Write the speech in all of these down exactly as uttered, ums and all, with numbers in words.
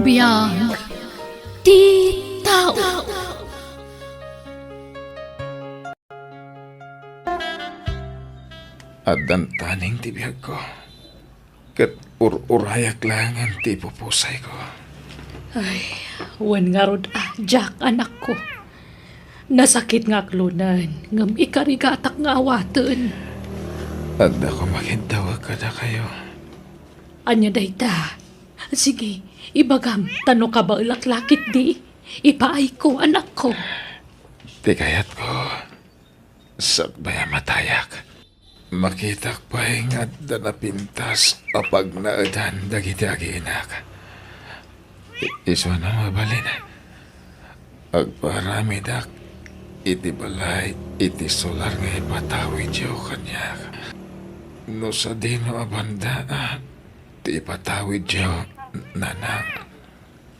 Biag ti tao. Addan taning ti biagko, ket ur-urayak laengen ti ipupusayko. Ay, wen ngarud a, Jack, anakko. Nasakit nga aklonen, ngem ikarigatak nga awaten. Adda koma kiddawek kadakayo. Ania dayta? Sige, ibagam, ta no kabaelak la ketdi, ipaayko, anakko. Ti kayatko, sakbay a matayak, makitak pay nga adda napintas a pagnaedan dagiti agiinak. I-, isuna mabalin, agpaaramidak iti balay iti solar nga ipatawidyo kaniak. No sadino a banda, ah, ti ipatawidyo, nanang?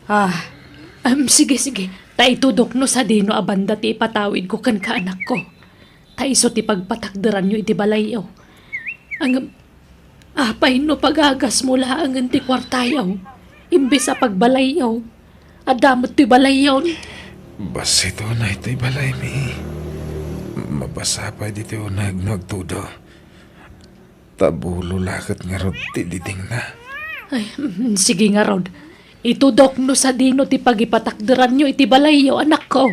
Ah, em, sige, sige. Ta itudok no sadino a banda ti ipatawidko kenka, anakko. Ta isu ti pagpatakderanyo iti balayyo. Ngem, apay no pagagasmo laengen ti kuartayo, imbes a pagbalayyo? Adda met ti balayyon. Bassit unay ti balaymi. Mabasa pay ditoy uneg no agtudo. Ta bulo la ket ngarud ti didingna. Ay, mm, sige ngarud. Itudok no sadino ti pagipatakderanyo iti balayyo, anakko.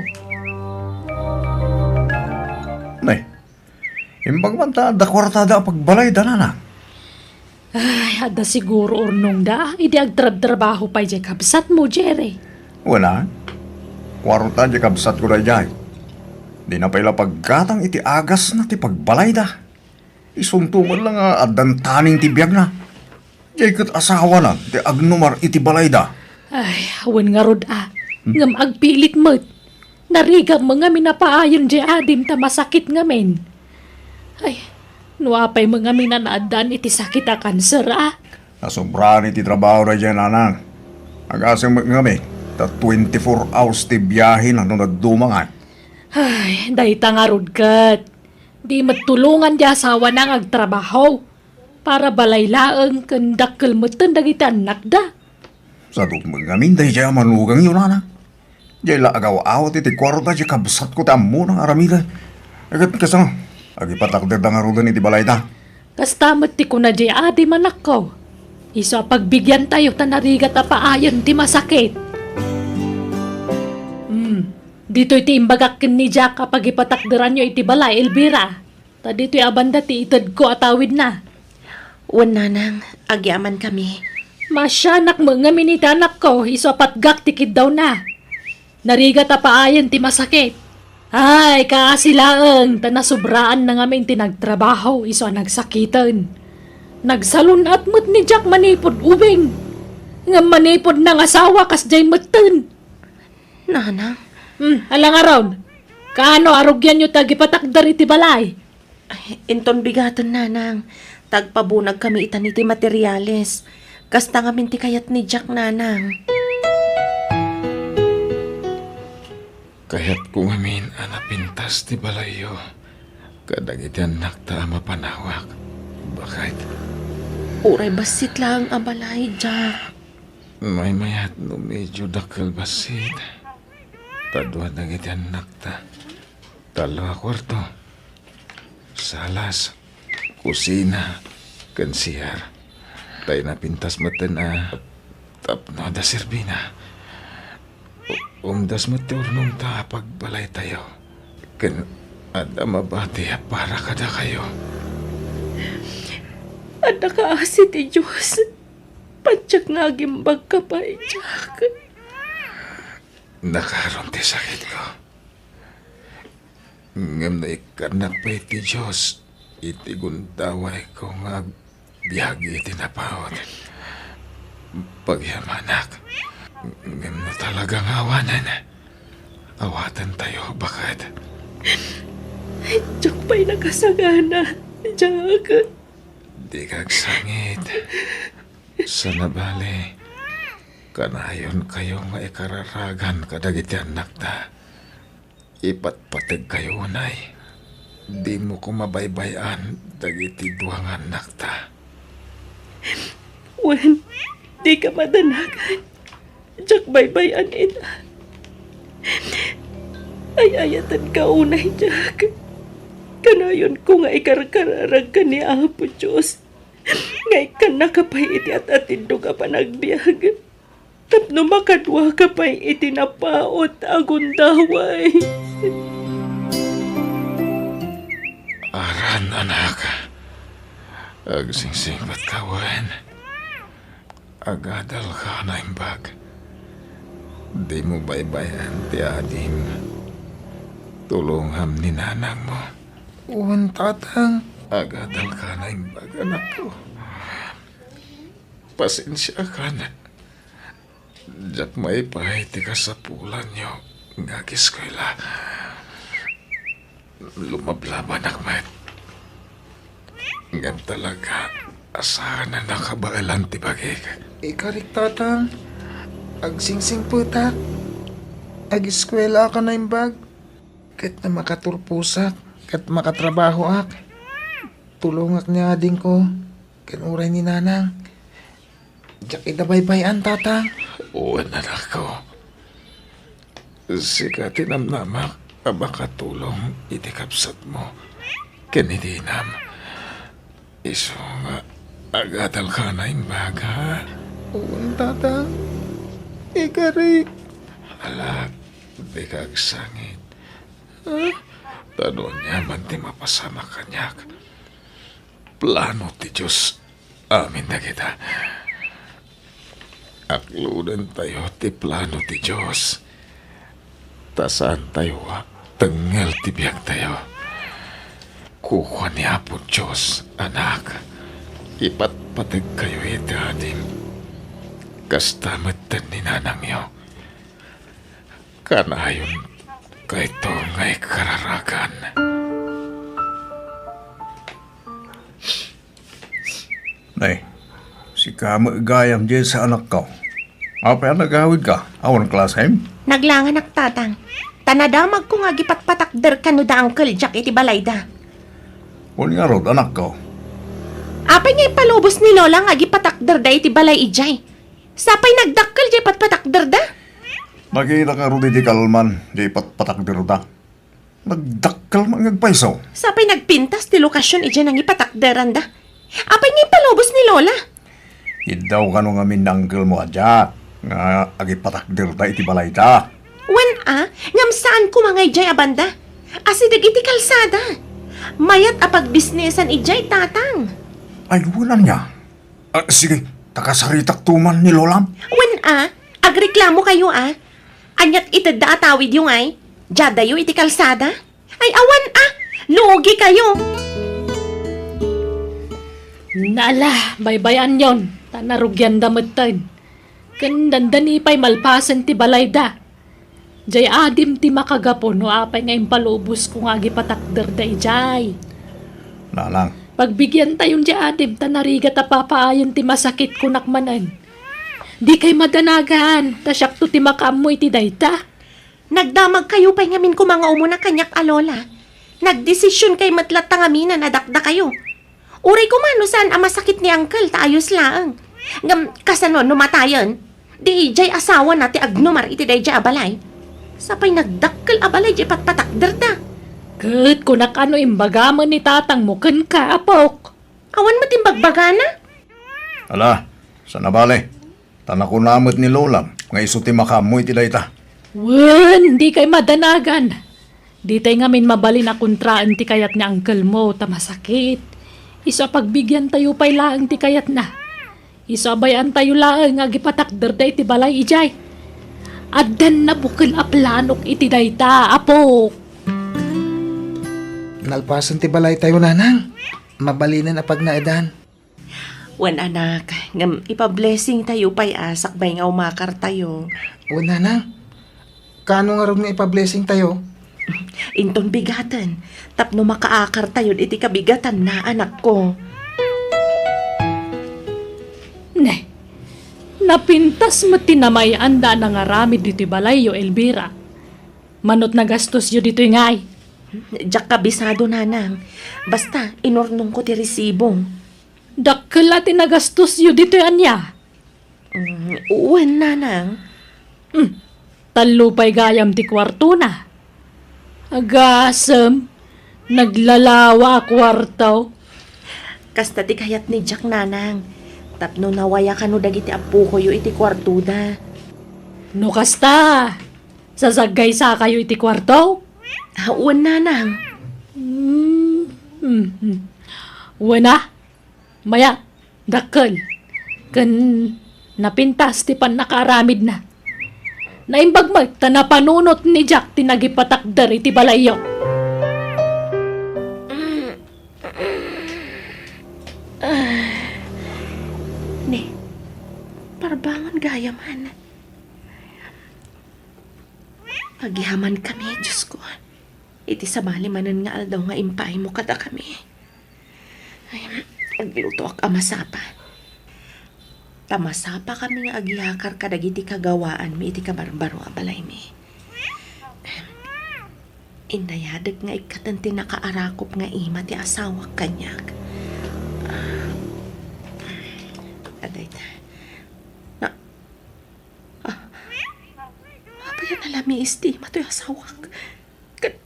Nay, imbag man ta adda kuartada a pagbalayda, nanang? Ay, adda siguro urnongda idi agtrabtrabaho pay diay kabsatmo, Jerry. Wala. Kuarta diay kabsatko daydiay. Dina pay la paggatang iti agasna ti pagbalayda. Isunto met la nga addan taning ti biagna. Diay ket asawana ti agnumar iti balayda. Ay, wen ngarud a. Ngem agpilit met. Narigam met ngamin a paayen diay adim ta masakit ngamin. Ay, no apay met ngamin a naaddaan iti sakit a kanser a. Nasobraan iti trabaho daydiay, nanang. Agasem met ngamin ta twenty-four hours ti biahena no nagdumangan. Ay, dayta ngarud ket. Di met tulongan ti asawana nga agtrabaho. Para balay laeng ken dakkel metten dagiti annakda. Sadut met ngamin daydiay a manugangyo, nanang. Diay la agaw-awat iti kuarta diay kabsatko ti ammona nga aramiden. Ket kasta, agipatakderda ngaruden iti balayda. Kasta met ti kuna diay adim, anakko. Isu a pagbigiantayo ta narigat a paayen ti masakit. Hmm, ditoy ti imbagak ken ni Jack a pagipatakderanyo iti balay, Elvira. Ta ditoy a banda ti itedko a tawidna. Wen, nanang, agyamankami. Maasianak met ngamin iti anakko, isu a patgak ti kiddawna. Narigat a paayen ti masakit. Ay, kaasi laeng, ta nasobraanna ngamin ti nagtrabaho, isu a nagsakiten. Nagsalun-at met ni Jack manipud ubing. Ngem manipud nangasawa, kasdiay metten. Nanang. Hmm, ala ngarud. Kaano a rugianyo ti agipatakder iti balay? Ay, inton bigaten, nanang. Ta agpabunagkami itan iti materiales. Kasta ngamin ti kayat ni Jack, nanang. Kayatko ngamin a napintas ti balayyo kadagiti annakta a mapanawak. Baket. Uray bassit laeng a balay, Jack. Maymayat no medyo dakkel bassit. Ta dua dagiti annakta. Tallo a kuarto. Salas, kusina, ken C R. Tay napintas metten a tapno adda serbina. U-, umdas met ti urnongta a pagbalaytayo. Ken adda mabati a para kadakayo. Adda kaasi ti Dios. Patiek nga agimbagka pay, Jack. Nakaron ti sakitko. Ngem naikkannak pay ti Dios iti gundawayko nga agbiag iti napaut. Pagyamanak, ngem no talaga nga awanen, awatentayo, baket. Diak pay nakasagana, Jack. Dika agsangit. Sana bale, kanayonkayo nga ikararagan kadagiti annakta. Ipatpategkayo unay. Dimo koma baybay-an dagiti dua nga annakta. Wen, dika madanagan. Diak baybay-an ita. Ay-ayatenka unay, Jack. Kanayonko nga ikarkararagka ni Apo Dios nga ikkannaka pay iti at-atindog a panagbiag tapno makaduaka pay iti napaut a gundaway. Aran, anak. Agsingsingpetka wen. Agadalka a naimbag. Dimo baybay-an ti adim. Tulongam ni nanangmo. Wen, tatang. Agadalka a naimbag, anakko. Pasensiakan. Diak maipay ti kasapulanyo nga agiskuela. Lumablabanak met. Ngem talaga a saan a nakabaelan ti bagik. Ikarik, tatang. Agsingsingpetak. Agiskuelaak a naimbag. Ket no makaturposak, ket makatrabahoak, tulongak ni adingko, ken uray ni nanang. Diak ida baybay-an, tatang. Wen, anakko. Sika ti namnamak a makatulong iti kabsatmo ken iti inam. Isu nga agadalka a naimbag, a? Wen, tatang. Ikarik. Ala, dika agsangit. Ah, ta no aniaman ti mapasamak kaniak, plano ti Dios amin dagita. Aklodentayo ti plano ti Dios, ta saantayo a tengngel ti biagtayo. Kukua ni Apo Dios, anak, ipatpategkayo iti adim. Kasta metten ni nanangyo. Kanayon kayto nga ikararagan. Nay, sika met gayam, Jessa, anakko. Apay a nagawidka? Awan klasem? Naglanganak, tatang. Ta nadamagko nga agipatpatakder kano da Uncle Jack iti balayda. Wen ngarud, anakko. Apay nga impalubos ni Lola nga agipatakderda iti balay idiay? Sapay nagdakkel diay patpatakderda? Nakita ngarud iti kalman diay patpatakderda. Nagdakkel man nga agpayso. Sapay nagpintas ti lokasion idiay nangipatakderanda. Apay nga impalubos ni Lola? Iddaw kano ngamin ni uncle mo a Jack nga agipatakderda iti balayda. Wen a, ngem saan koma nga idiay a banda. Asideg iti kalsada. Mayat a pagbisnesan idiay, tatang. Ay, wen ania? Ah, sige, ta kasaritakto man ni Lolam. Wen a, agreklamokayo a. Aniat itedda a tawidyo ngay? Diadayo iti kalsada? Ay, awan a! Luogikayo! Nala, baybay-anyon, ta narugianda metten. Ken dandani pay malpasen ti balayda. Diay adim ti makagapu no apay nga impalubos ko nga agipatakderda idiay. Nanang. Pagbigiantayon diay adim ta narigat a papaayen ti masakit, kunak manen. Dikay madanagan, ta siakto ti makaammo iti dayta. Nagdamagkayo pay ngamin koma nga umuna kaniak a lola. Nagdesisionkay met latta ngamin a nadakdakayo. Uray koma no saan a masakit ni uncle ta ayos laeng. Ngem kasano no matayen? Di idiay asawana ti agnumar iti daydiay a balay. Sapay nagdakkel a balay diay patpatakderda. Ket kunak a no imbagamen ni tatangmo kenka, apok. Awan met imbagbagana. Ala, saan a bale. Ta nakuna met ni Lolam nga isu ti makaammo iti dayta. Wen, dikay madanagan. Ditay ngamin mabalin a kontraen ti kayat ni uncle mo ta masakit. Isu a pagbigiantayo pay laeng ti kayatna. Isu a bay-antayo laeng nga agipatakderda iti balay idiay. Addan nabukel a planok iti dayta, apok. Nalpasen ti balaytayo, nanang. Mabalinen a pagnaedan. Wen, anak, ngem ipa-blessingtayo pay a sakbay nga umakartayo. Wen, nanang, kaano ngarud nga ipa-blessingtayo? Inton bigaten, tapno makaakartayo iti kabigatanna, anakko. Ne, napintas met ti namay-anda a nangaramid ditoy balayyo, Elvira. Manot nagastosyo ditoy ngay? Diak kabisado, nanang. Basta, inurnongko ti resibo. Dakkel a ti nagastosyo ditoy ania? Mm, wen, nanang. Hmm, tallo pay gayam ti kuartona. Agasem, naglalawa a kuarto. Kasta ti kayat ni Jack, nanang. Tapno nawaya kano dagiti appokoyo iti kuartoda. No kasta, sasaggaysakayo iti kuarto? Ah, wen, nanang. Mm, mm, mm. Wen a, mayat, dakkel, ken napintas ti pannakaaramidna. Naimbag met ta napanunot ni Jack ti nagipatakder iti balayyo. Ne, parbangon gayam. Agyamankami, Diosko, iti sabali manen nga aldaw nga impaaymo kadakami. Ay, aglutoak a masapa. Ta masapakami nga agyakar kadagiti kagawaanmi iti kabarbaro a balaymi. Inayadek nga ikkaten ti nakaarakop nga ima ti asawak kaniak. Adayta. Na, Ah, apay a nalamiis ti ima toy asawak? Ket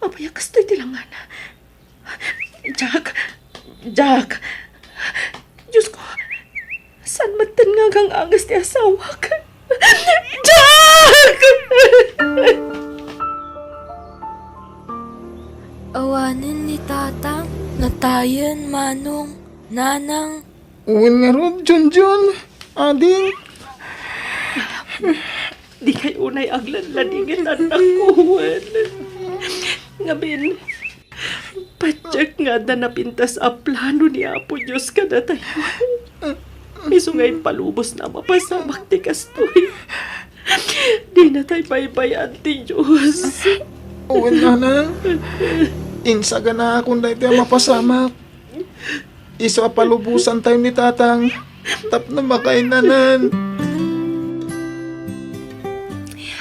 apay a kastoy ti langana? Jack! Jack! Diosko, saan metten nga agang-anges ti asawak? Jack! Awanen ni Tatang, natayen, Manong, Nanang. Wen ngarud, Junjun, ading. Dikay unay aglanladingit, annakko, wen. Ngamin, patiek nga adda napintas a plano ni Apo Dios kadatayo. Isu nga impalubosna a mapasamak ti kastoy. Dinatay baybay-an ti Dios. Wen, Nanang. Insaganakon daytoy a mapasamak. Isu a palubosantayo ni Tatang tapno makainanan.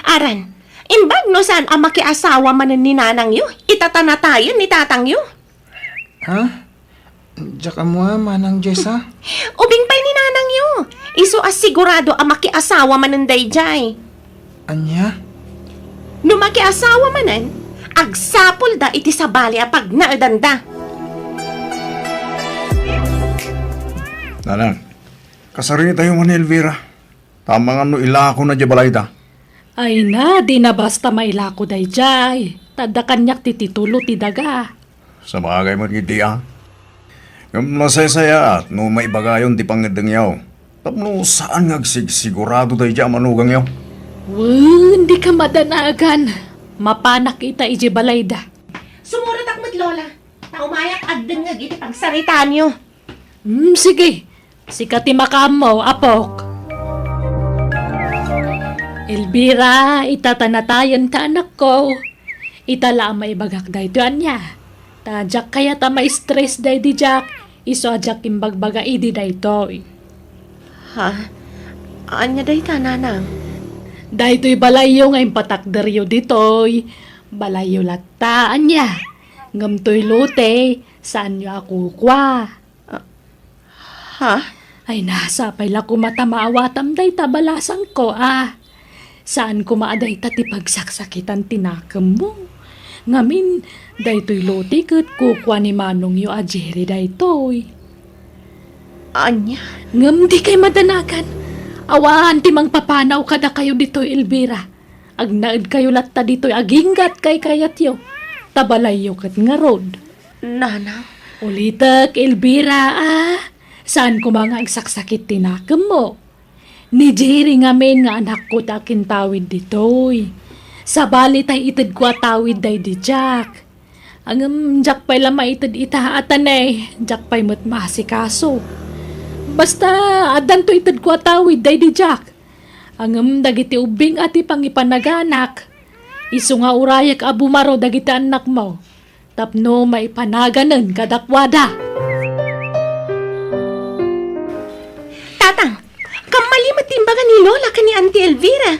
Aran, imbag no saan a makiasawa manen ni nanangyo, itatanatayen ni tatangyo. Ha? Diak ammo a, Manang Jessa? Ubing pay ni nanangyo. Isu a sigurado a makiasawa manen daydiay. Ania? No makiasawa manen, agsapulda iti sabali a pagnaedanda. Nanang, kasaritayo man ni Elvira. Amangan no ilakona diay balayda. Ay na, dina basta mailako daydiay. Ta adda kaniak ti titulo ti daga. Sabagay met iti a. Ngem nasaysayaat no maibagayon ti pangngeddengyo. Tapno saan nga agsigsigurado daydiay a manugangyo. Wen, dika madanagan. Mapanak ita idiay balayda. Sumurotak met, Lola. Ta umayak agdengngeg iti pagsaritaanyo. Hmm, sige. Sika ti makaammo, apok. Elvira, itatanatayen ta, anakko. Ita la a maibagak daytoy ania. Ta diak kayat a ma-stress daydi Jack, isu a diak imbagbaga idi daytoy. Ha? Ania dayta, nanang? Daytoy balayyo nga impatakderyo ditoy. Balayyo latta, ania. Ngem toy lote, saanyo a kukua. Ah, ha? Ay, nasa pay la koma ta maawatam dayta balasangko, a. Saan koma a dayta ti pagsaksakitan ti nakemmo. Ngamin, daytoy lote ket kukua ni manongyo a Jerry daytoy. Ania? Ngem dikay madanagan. Awan ti mangpapanaw kadakayo ditoy, Elvira. Agnaedkayo latta ditoy aginggat kaykayatyo, ta balayyo ket ngarud. Nanang. Ulitek, Elvira, a. Saan koma nga agsaksakit ti nakemmo. Ni Jerry ngamin nga anakko ti akintawid ditoy. Sabali tay itedko a tawid daydi Jack. Ngem diak pay la maited ita, a, ta ne, diak pay met maasikaso. Basta, addanto itedko a tawid daydi Jack. Ngem dagiti ubbing a ti pangipanaganak, isu nga urayek a bumaro dagiti annakmo tapno maipanaganen kadakuada. Tatang, kammali met ti imbaga ni Lola ken ni Auntie Elvira.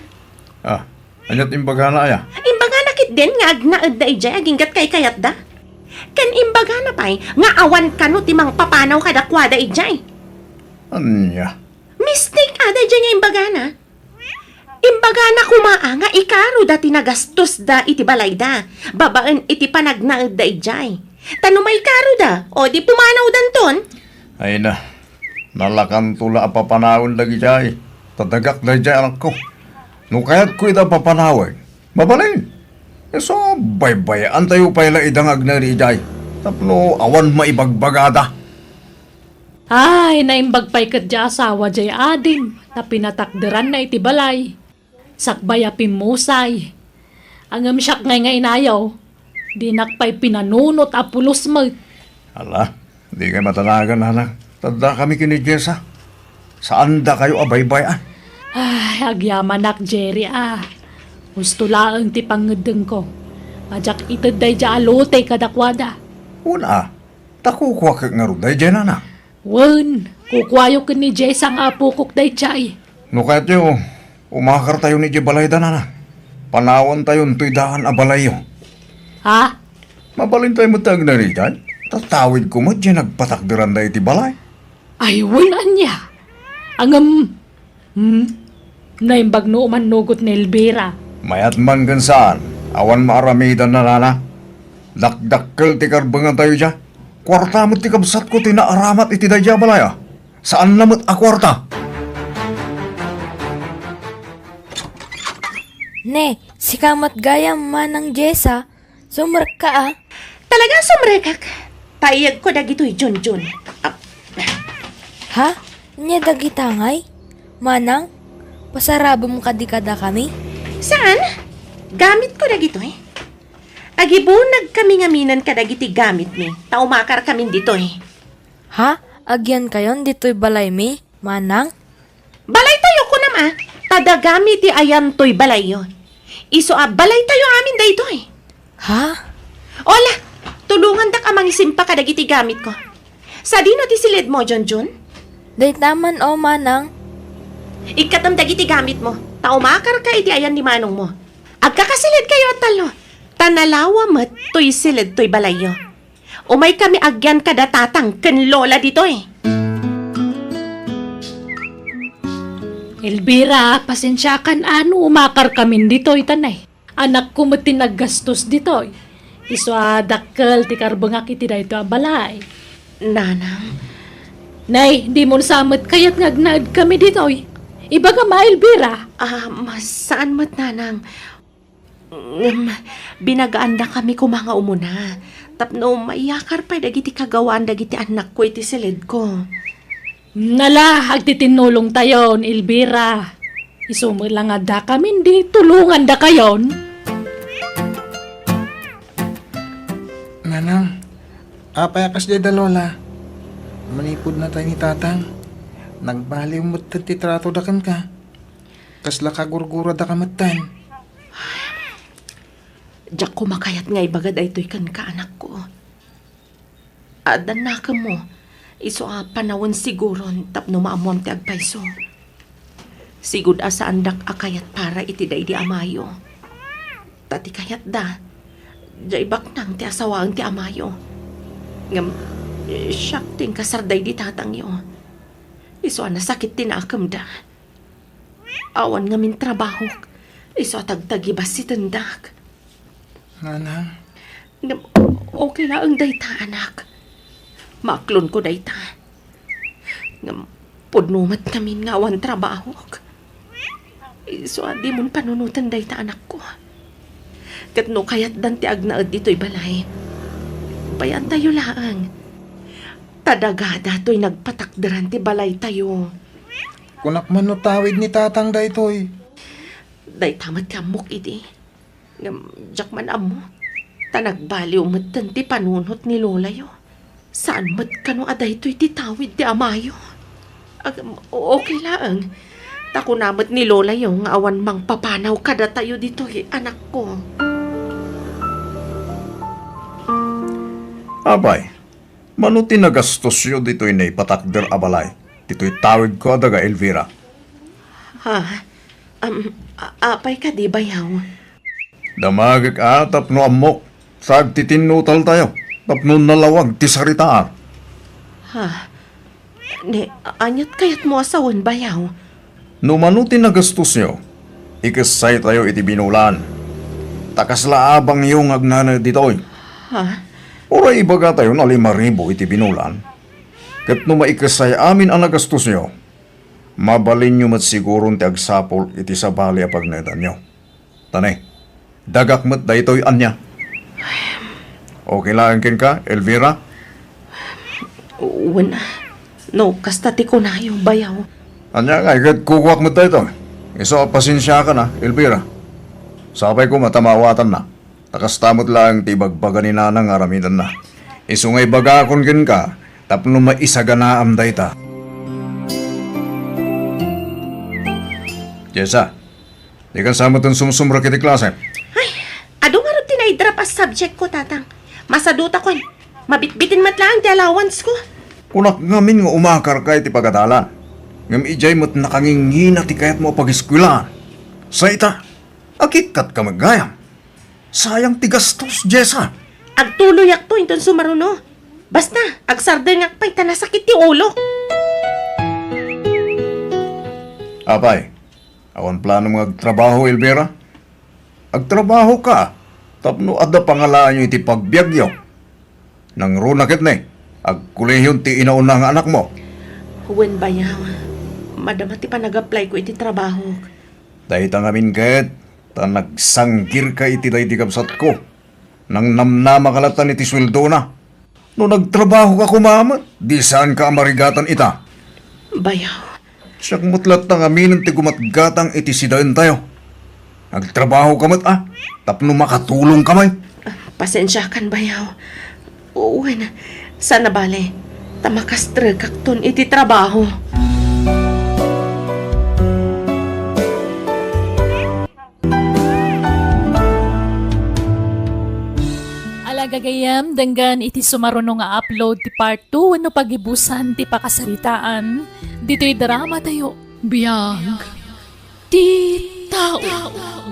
Ah, ania ti imbagana aya? Imbagana ketdin nga agnaedda idiay aginggat kaykayatda. Ken imbagana pay nga awan kano ti mangpapanaw kadakuada idiay. Ania? Mistake a daydiay nga imbagana. Imbaga Agana koma a nga ikaruda ti nagastosda iti balayda, babaen iti panagnaedda idiay. Ta no maikaruda, o di pumanawdanton. Ay na, nalakanto la a papanawen dagidiay, ta dagak daydiay anakko. No kayatko ida a papanawen, mabalin. Isu, baybayaantayo pay la ida nga agnaed idiay, tapno awan maibagbagada. Ay, naimbag pay ketdi a asawa diay adim, ta pinatakderanna iti balay. Sakbay a pimmusay. Ngem siak ngay nga inayo, dinak pay pinanunot a pulos met. Ala, dikay matanagan, anak. Tadda kami ken ni Jessa. Saandakayo a baybay-an. Ay, agyamanak, Jerry, a. Husto laeng ti pangngeddengko. Diak ited daydiay a lote kadakuada. Wen a, ta kukuak ngarud daydiay, nana. Wen, kukuayo ken ni Jessa nga apokok daydiay. No kayatyo, umakartayo idiay balayda, nana. Panawantayon toy daan a balayyo. Ha? Mabalintay met ti agnaed idiay. Tatawidko met diay nagpatakderanda iti balay. Ay, wen ania? Ngem, hmm? Naimbag no umannugot ni Elvira. Mayat man ken saan, awan maaramidanna, nana. Dakdakkel ti karbengatayo idiay. Kuarta met ti kabsatko ti naaramat iti daydiay a balay, a. Saanna met a kuarta. Ne, sika met gayam, Manang Jessa, sumrekka a. Talaga sumrekak. Paiyagko dagitoy, Junjun. Ah. Ha? Ania dagita ngay? Manang, pasarabem kadi kadakami? Saan? Gamitko dagitoy. Agibunagkami ngaminen kadagiti gamitmi, ta umakarkamin ditoy. Ha? Agyankayon ditoy balaymi, Manang? Balaytayo, kunam a, ta dagami ti ayan toy balayyo. Isu a balaytayo amin daytoy. Ha? Ola, tulongandak a mangisimpa kadagiti gamitko. Sadino ti siledmo, Junjun? Dayta man, o, Manang. Ikkatem dagiti gamitmo, ta umakarka iti ayan ni manongmo. Agkakasilidkayo a tallo, ta nalawa met toy siled toy balayyo. Umaykami agyan kada tatang ken lola ditoy. Elvira, pasensiakan a no umakarkamin ditoy, ta nay, anakko met ti naggastos ditoy. Isu a dakkel ti karbengak iti daytoy a balay. Nanang. Nay, dimon sa met kayat nga agnaedkami ditoy. Ibagam a, Elvira. Ah, ma-, saan met, Nanang. Ngem, binagaandakami koma nga umuna, tapno maiyakar pay dagiti kagawaan dagiti annakko iti siledko. Nala, agtitinnulongtayon, Elvira. Isu met la nga addakamin di tulongandakayon. Nanang, apay a kasdiay da Lola? Manipudnatay ni Tatang. Nagbaliw metten ti tratoda kenka. Kasla kagurgurada ka metten. Diak koma kayat nga ibaga daytoy kenka, anakko. Addan nakemmo, isu a panawen siguron tapno maammoam ti agpayso. Sigud a saandak a kayat para iti daydi amayo. Ta ti kayatda, diay baknang ti asawaen ti amayo. Ngem, siak ti inkasar daydi tatangyo. Isu a nasakit ti nakemda. Awan ngamin trabahok. Isu a tagtagibassitendak. Nanang. Ngem, okay laeng dayta, anak. Maaklonko dayta. Ngem, pudno met ngamin nga awan trabahok. Isu a dimon panunoten dayta, anakko. Ket no kayatdan ti agnaed ditoy balay, bayaantayo laeng. Ta dagada toy nagpatakderan ti balaytayo. Kunak man no tawid ni Tatang daytoy. Dayta met ti ammok idi. Ngem diak man ammo. Ta nagbaliw metten ti panunot ni lolayo. Saan met kano a daytoy ti tawid ti amayo. Ag-, okay laeng. Ta kuna met ni lolayo nga awan mangpapanaw kadatayo ditoy, anakko. Apay, mano ti nagastosyo ditoy naipatakder a balay? Ditoy tawidko a daga Elvira. Ha? Am, a-, apay kadi, bayaw? Damagek a tapno ammok, sa agtitinnutaltayo, tapno nalawag ti saritaan. Ha? Ne, aniat kayatmo a sawen, bayaw? No mano ti nagastosyo, Ikessaytayo iti binulan. Ta kasla abangyo nga agnanaed ditoy. Ha? Uray ibagatayo nga lima ribu iti binulan. Ket no maikessay amin a nagastosyo, mabalinyo met siguron ti agsapul iti sabali a pagnaedanyo. Ta ne, dagak met daytoy ania. Okay laeng kenka, Elvira? Wen, no kasta ti kunayo, bayaw. Ania ngay ket kukuak met daytoy. Isu a pasensiakan a, Elvira. Sapay koma ta maawatanna. Ta kasta met laeng ti ibagbaga ni Nanang nga aramidenna. Isu nga ibagakon kenka tapno maisaganaam dayta. Jessa, dikan sa met sumsumrek iti klase. Ay, adu ngarud ti naidrop a subject ko, Tatang. Masadutakon. Mabitbiten met laeng ti allowance ko. Kunak ngamin nga umakarka iti pagadalan. Ngem idiay met nakangingina ti kayatmo a pageskuelaan. Sa ita, akikkatka met gayam. Sayang ti gastos, Jessa. Agtuloyakto inton sumaruno. Basta, agsardengak pay ta nasakit ti ulo. Apay, awan planom nga agtrabaho, Elvira? Agtrabahoka tapno adda pangalaanyo iti pagbiagyo. Nangruna ket ne, agkolehion ti inauna nga anakmo. Wen, bayaw. Madama ti panag-apply ko iti trabaho. Dayta ngamin ket, ta nagsanggirka iti daydi kabsatko. Nangnamnamaka latta iti sueldona. No nagtrabahoka koma met, di saanka a marigatan ita. Bayaw. Siak met latta ngaminen ti gumatgatang iti sidaentayo. Agtrabahoka met a, tapno makatulongka met. Ah, pasensiakan, bayaw. Wen, saan a bale, ta makastrekakton iti trabaho. Ala gagayyem, denggen iti sumaruno nga upload ti part two wenno pagibusan ti pakasaritaan ditoy drama tayo. Biag ti tao.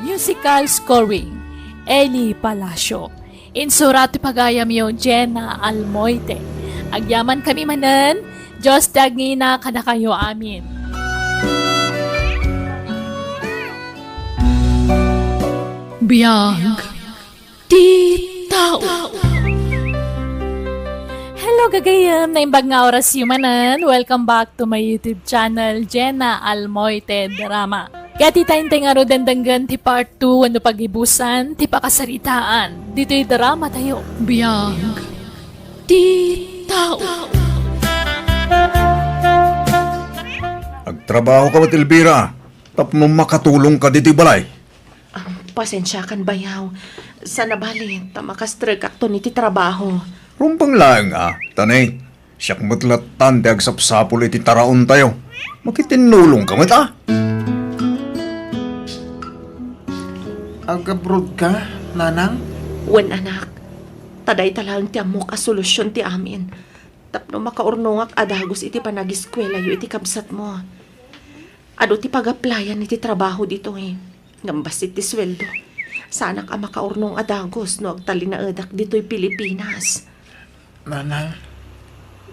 Musical scoring, Eli Palacio. Insurat ti pagayamyo, Jenna Almoite. Agyaman kami manen, Dios ti agngina kadakayo amin. Biag ti tao. Hello, gagayyem. Naimbag nga orasyo manen. Welcome back to my YouTube channel, Jenna Almoite Drama. Ket ita intay ngaruden denggen ti part two wenno pagibusan ti pakasaritaan ditoy drama tayo. Biag ti tao. Agtrabahoka met, Elvira, tapno makatulongka ditoy balay. Ah, pasensiakan, bayaw. Saan a bale, ta makastrekakton iti trabaho. Rumbeng laeng a, ta ne, siak met lattan ti agsapsapul iti taraontayo. Makitinnulongka met a. Agabroadka, nanang? Wen, anak. Ta dayta laeng ti ammok a solusyon ti amin. Tapno makaurnongak a dagus iti panagiskuelayo iti kabsatmo. Adu ti pagaplayan iti trabaho ditoy, ngem bassit ti sueldo. Saanak a makaurnong a dagus no agtalinaedak ditoy Pilipinas. Nanang.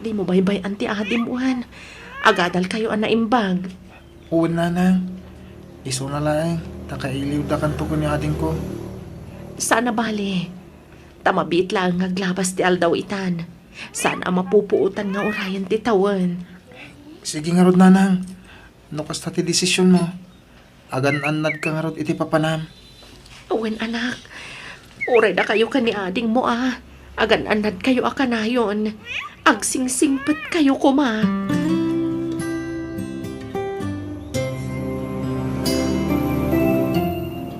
Dimo baybay-an ti adim, wen. Agadalkayo a naimbag. Wen, nanang. Isuna laeng, ta kailiwdakanto ken ni adingko. Saan a bale. Ta mabiit laeng nga aglabas ti aldaw itan. Saan a mapupuotan nga urayen ti tawen. Sige ngarud, nanang. No kasta ti desisionmo, agan-annadka ngarud iti papanam. Wen, anak. Uray dakayo ken ni adingmo a agan-annadkayo a kanayon, agsingsingpetkayo koma.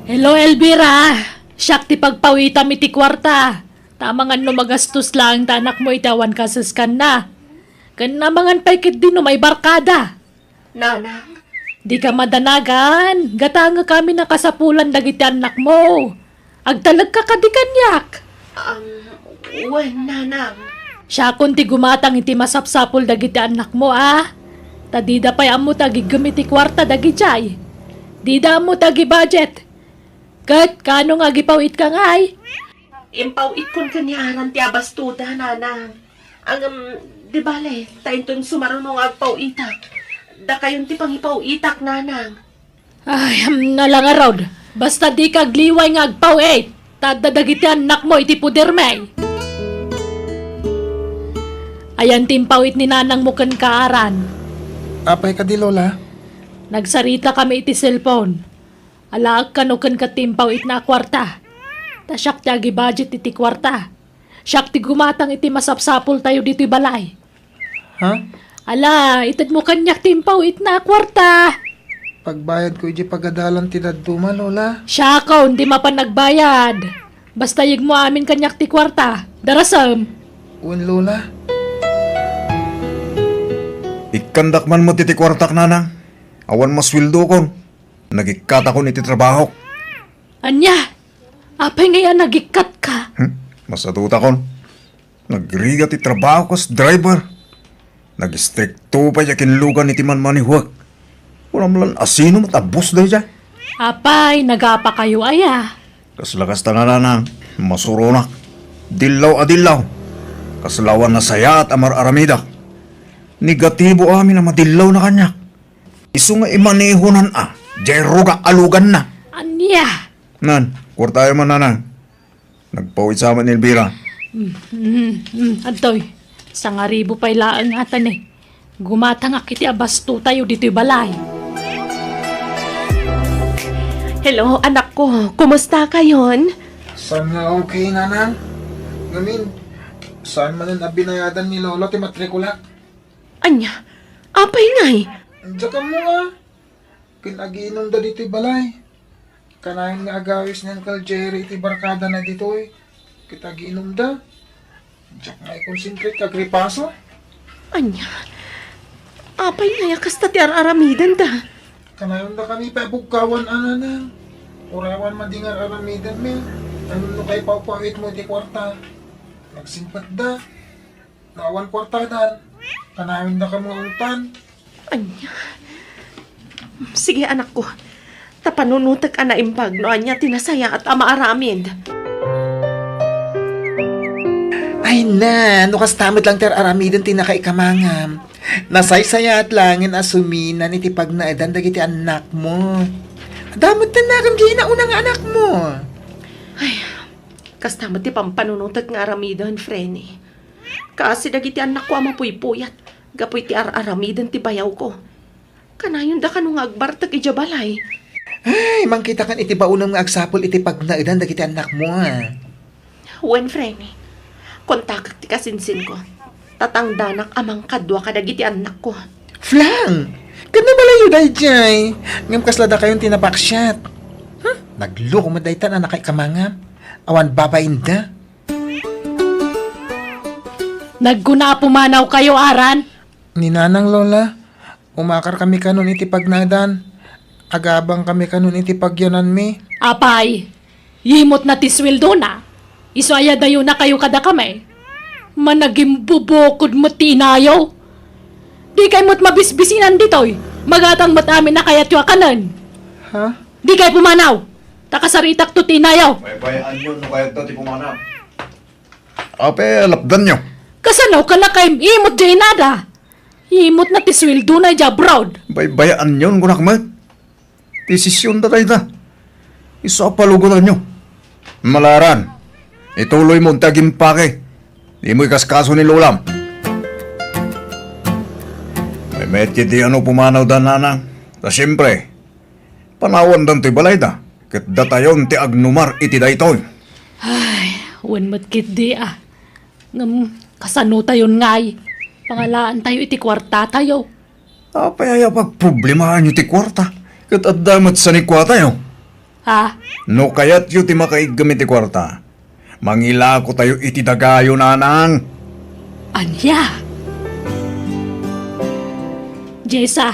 Hello, Elvira. Siak ti pagpawitam iti kuarta. Ta amangan no magastos laeng ta anakmo iti awan kasaskanna. Ken amangan pay ketdi no maibarkada. Nanang. Dika madanagan, gatangekami a kasapulan dagiti annakmo. Agtalekka kadi kaniak. Um, wen, nanang. Siakon ti gumatang iti masapsapul dagiti annakmo a. Ta dida pay ammo ti agiggem iti kuarta dagidiay. Dida ammo ti agibudget. Ket kaano nga agipaw-itka ngay? Impaw-itkon ken ni Aran ti abastoda, nanang. Ngem, di bale, ta inton sumaruno nga agpaw-itak, dakayon ti pangipaw-itak, nanang. Ay, hmm, ala ngarud. Basta dika agliway nga agpaw-it, ta adda dagiti annakmo iti podermi. Ayan ti impaw-it ni nanangmo kenka, Aran. Apay kadi, Lola? Nagsaritakami iti cellphone. Alaek kano kenka ti impaw-itna a kuarta. Ta siak ti agibudget iti kuarta. Siak ti gumatang iti masapsapultayo ditoy balay. Ha? Ala, itedmo kaniak ti impaw-itna a kuarta. Pagbayadko idiay pagadalan ti dadduma, Lola. Siakon ti mapan agbayad. Basta yegmo amin kaniak ti kuarta. Darasem. Wen, Lola. Ikkandak man met iti kuartak, Nanang. Awan masueldokon. Nagikkatakon iti trabahok. Ania? Apay ngay a nagikkatka? Hmm? Masadutakon. Nagrigat ti trabaho kas driver. Nagistrikto pay a kinlugan iti manmanihwek. Kunam lan asino met a boss daydiay. Apay, nagapakayo aya? Kasla kasta, Nanang, masuronak. Dillaw a dillaw. Kasla awan nasayaat a mar-aramidak. Negatibo amin a madillawna kaniak. Isu nga imanehonan a, diay ruga a luganna. Ania? Nan, kuartayo man, Nanang. Nagpaw-it sa amin ni Elvira. Mm, mm, mm, adtoy. Sangaribu pay laeng ngatan eh. Gumatangak iti abastotayo ditoy balay. Hello, anakko. Kumusta kayon? Saan nga okay, Nanang? Ngamin, saan manen a binayadan ni Lolo ti matrikulak? Ania? Apay ngay? Diak ammo a. Ken agiinumda ditoy balay. Kanayon nga agawis ni Uncle Jerry iti barkadana ditoy. Ket agiinumda. Diak nga i-concentrate ket agripaso. Ania? Apay ngay a kasta ti ar-aramidenda? Kanayon dakami pabugkawan, Nanang. Uray awan madi nga ar-aramidenmi. Ngem no kaipawpawitmo iti kuarta, nagsingpetda. No awan kuartadan, kanayon dakami nga ungtan. Ania? Sige, anakko. Ta panunotek a naimbag no ania ti nasayaat a maaramid. Ay na, no kasta met lang ti ar-aramiden ti nakaikamangam. Nasaysayaat laengen a suminan iti pagnaedan dagiti annakmo. Adda met ti annakam diay nauna nga annakmo. Ay, kasta met ti pampanunotek nga aramiden, Frenny. Kaasi dagiti annakko a mapuypuyat gapu iti ar-aramiden ti bayawko. Kanayonda kano nga agbartek idiay balay. Ay, mangkitakan iti baonem nga agsapul iti pagnaedan dagiti annakmo, a. Wen, Frenny. Kontakek ti kasinsinko. Tatangdanak a mangkadua kadagiti annakko. Flang! Ket no balayo daydiay, ngem kasla dakayon ti napaksiat. Hmm? Nagloko met daytan a nakaikamangam. Awan babainda. Nagguna a pumanawkayo, Aran? Ni Nanang, Lola, umakarkami kanon iti pagnaedan. Agabangkami kanon iti pagyananmi. Apay, yimotna ti sueldona. Isu aya dayonakayo kadakami. Managimbubukod met ti inayo. Dikay met mabisbisinan ditoy. Magatang met amin a kayatyo a kanen. Ha? Dikay pumanaw. Ta kasaritakto ti inayo. Baybay-anyo no kayatda ti pumanaw. Apay, lapdanyo. Kasano ka nakaim-imot diay inada? Imotna ti sueldona idiay abroad. Baybay-anyo, kunak met. Desisionda dayta. Isu a palugotanyo. Malaran, ituloymo ti agimpake. Dimo ikaskaso ni Lolam. Met ketdi a no pumanawda, Nanang. Ta siempre, panawandan toy balayda, ket datayon ti agnumar iti daytoy. Ay, wen met ketdi a. Ngem kasanotayon ngay? Pangalaantayo iti kuartatayo. Apay aya pagproblemaanyo ti kuarta? Ket adda met sanikuatayo. Ha? No kayatyo ti makaiggem iti kuarta, mangilakotayo iti dagayo, Nanang. Ania? Jessa,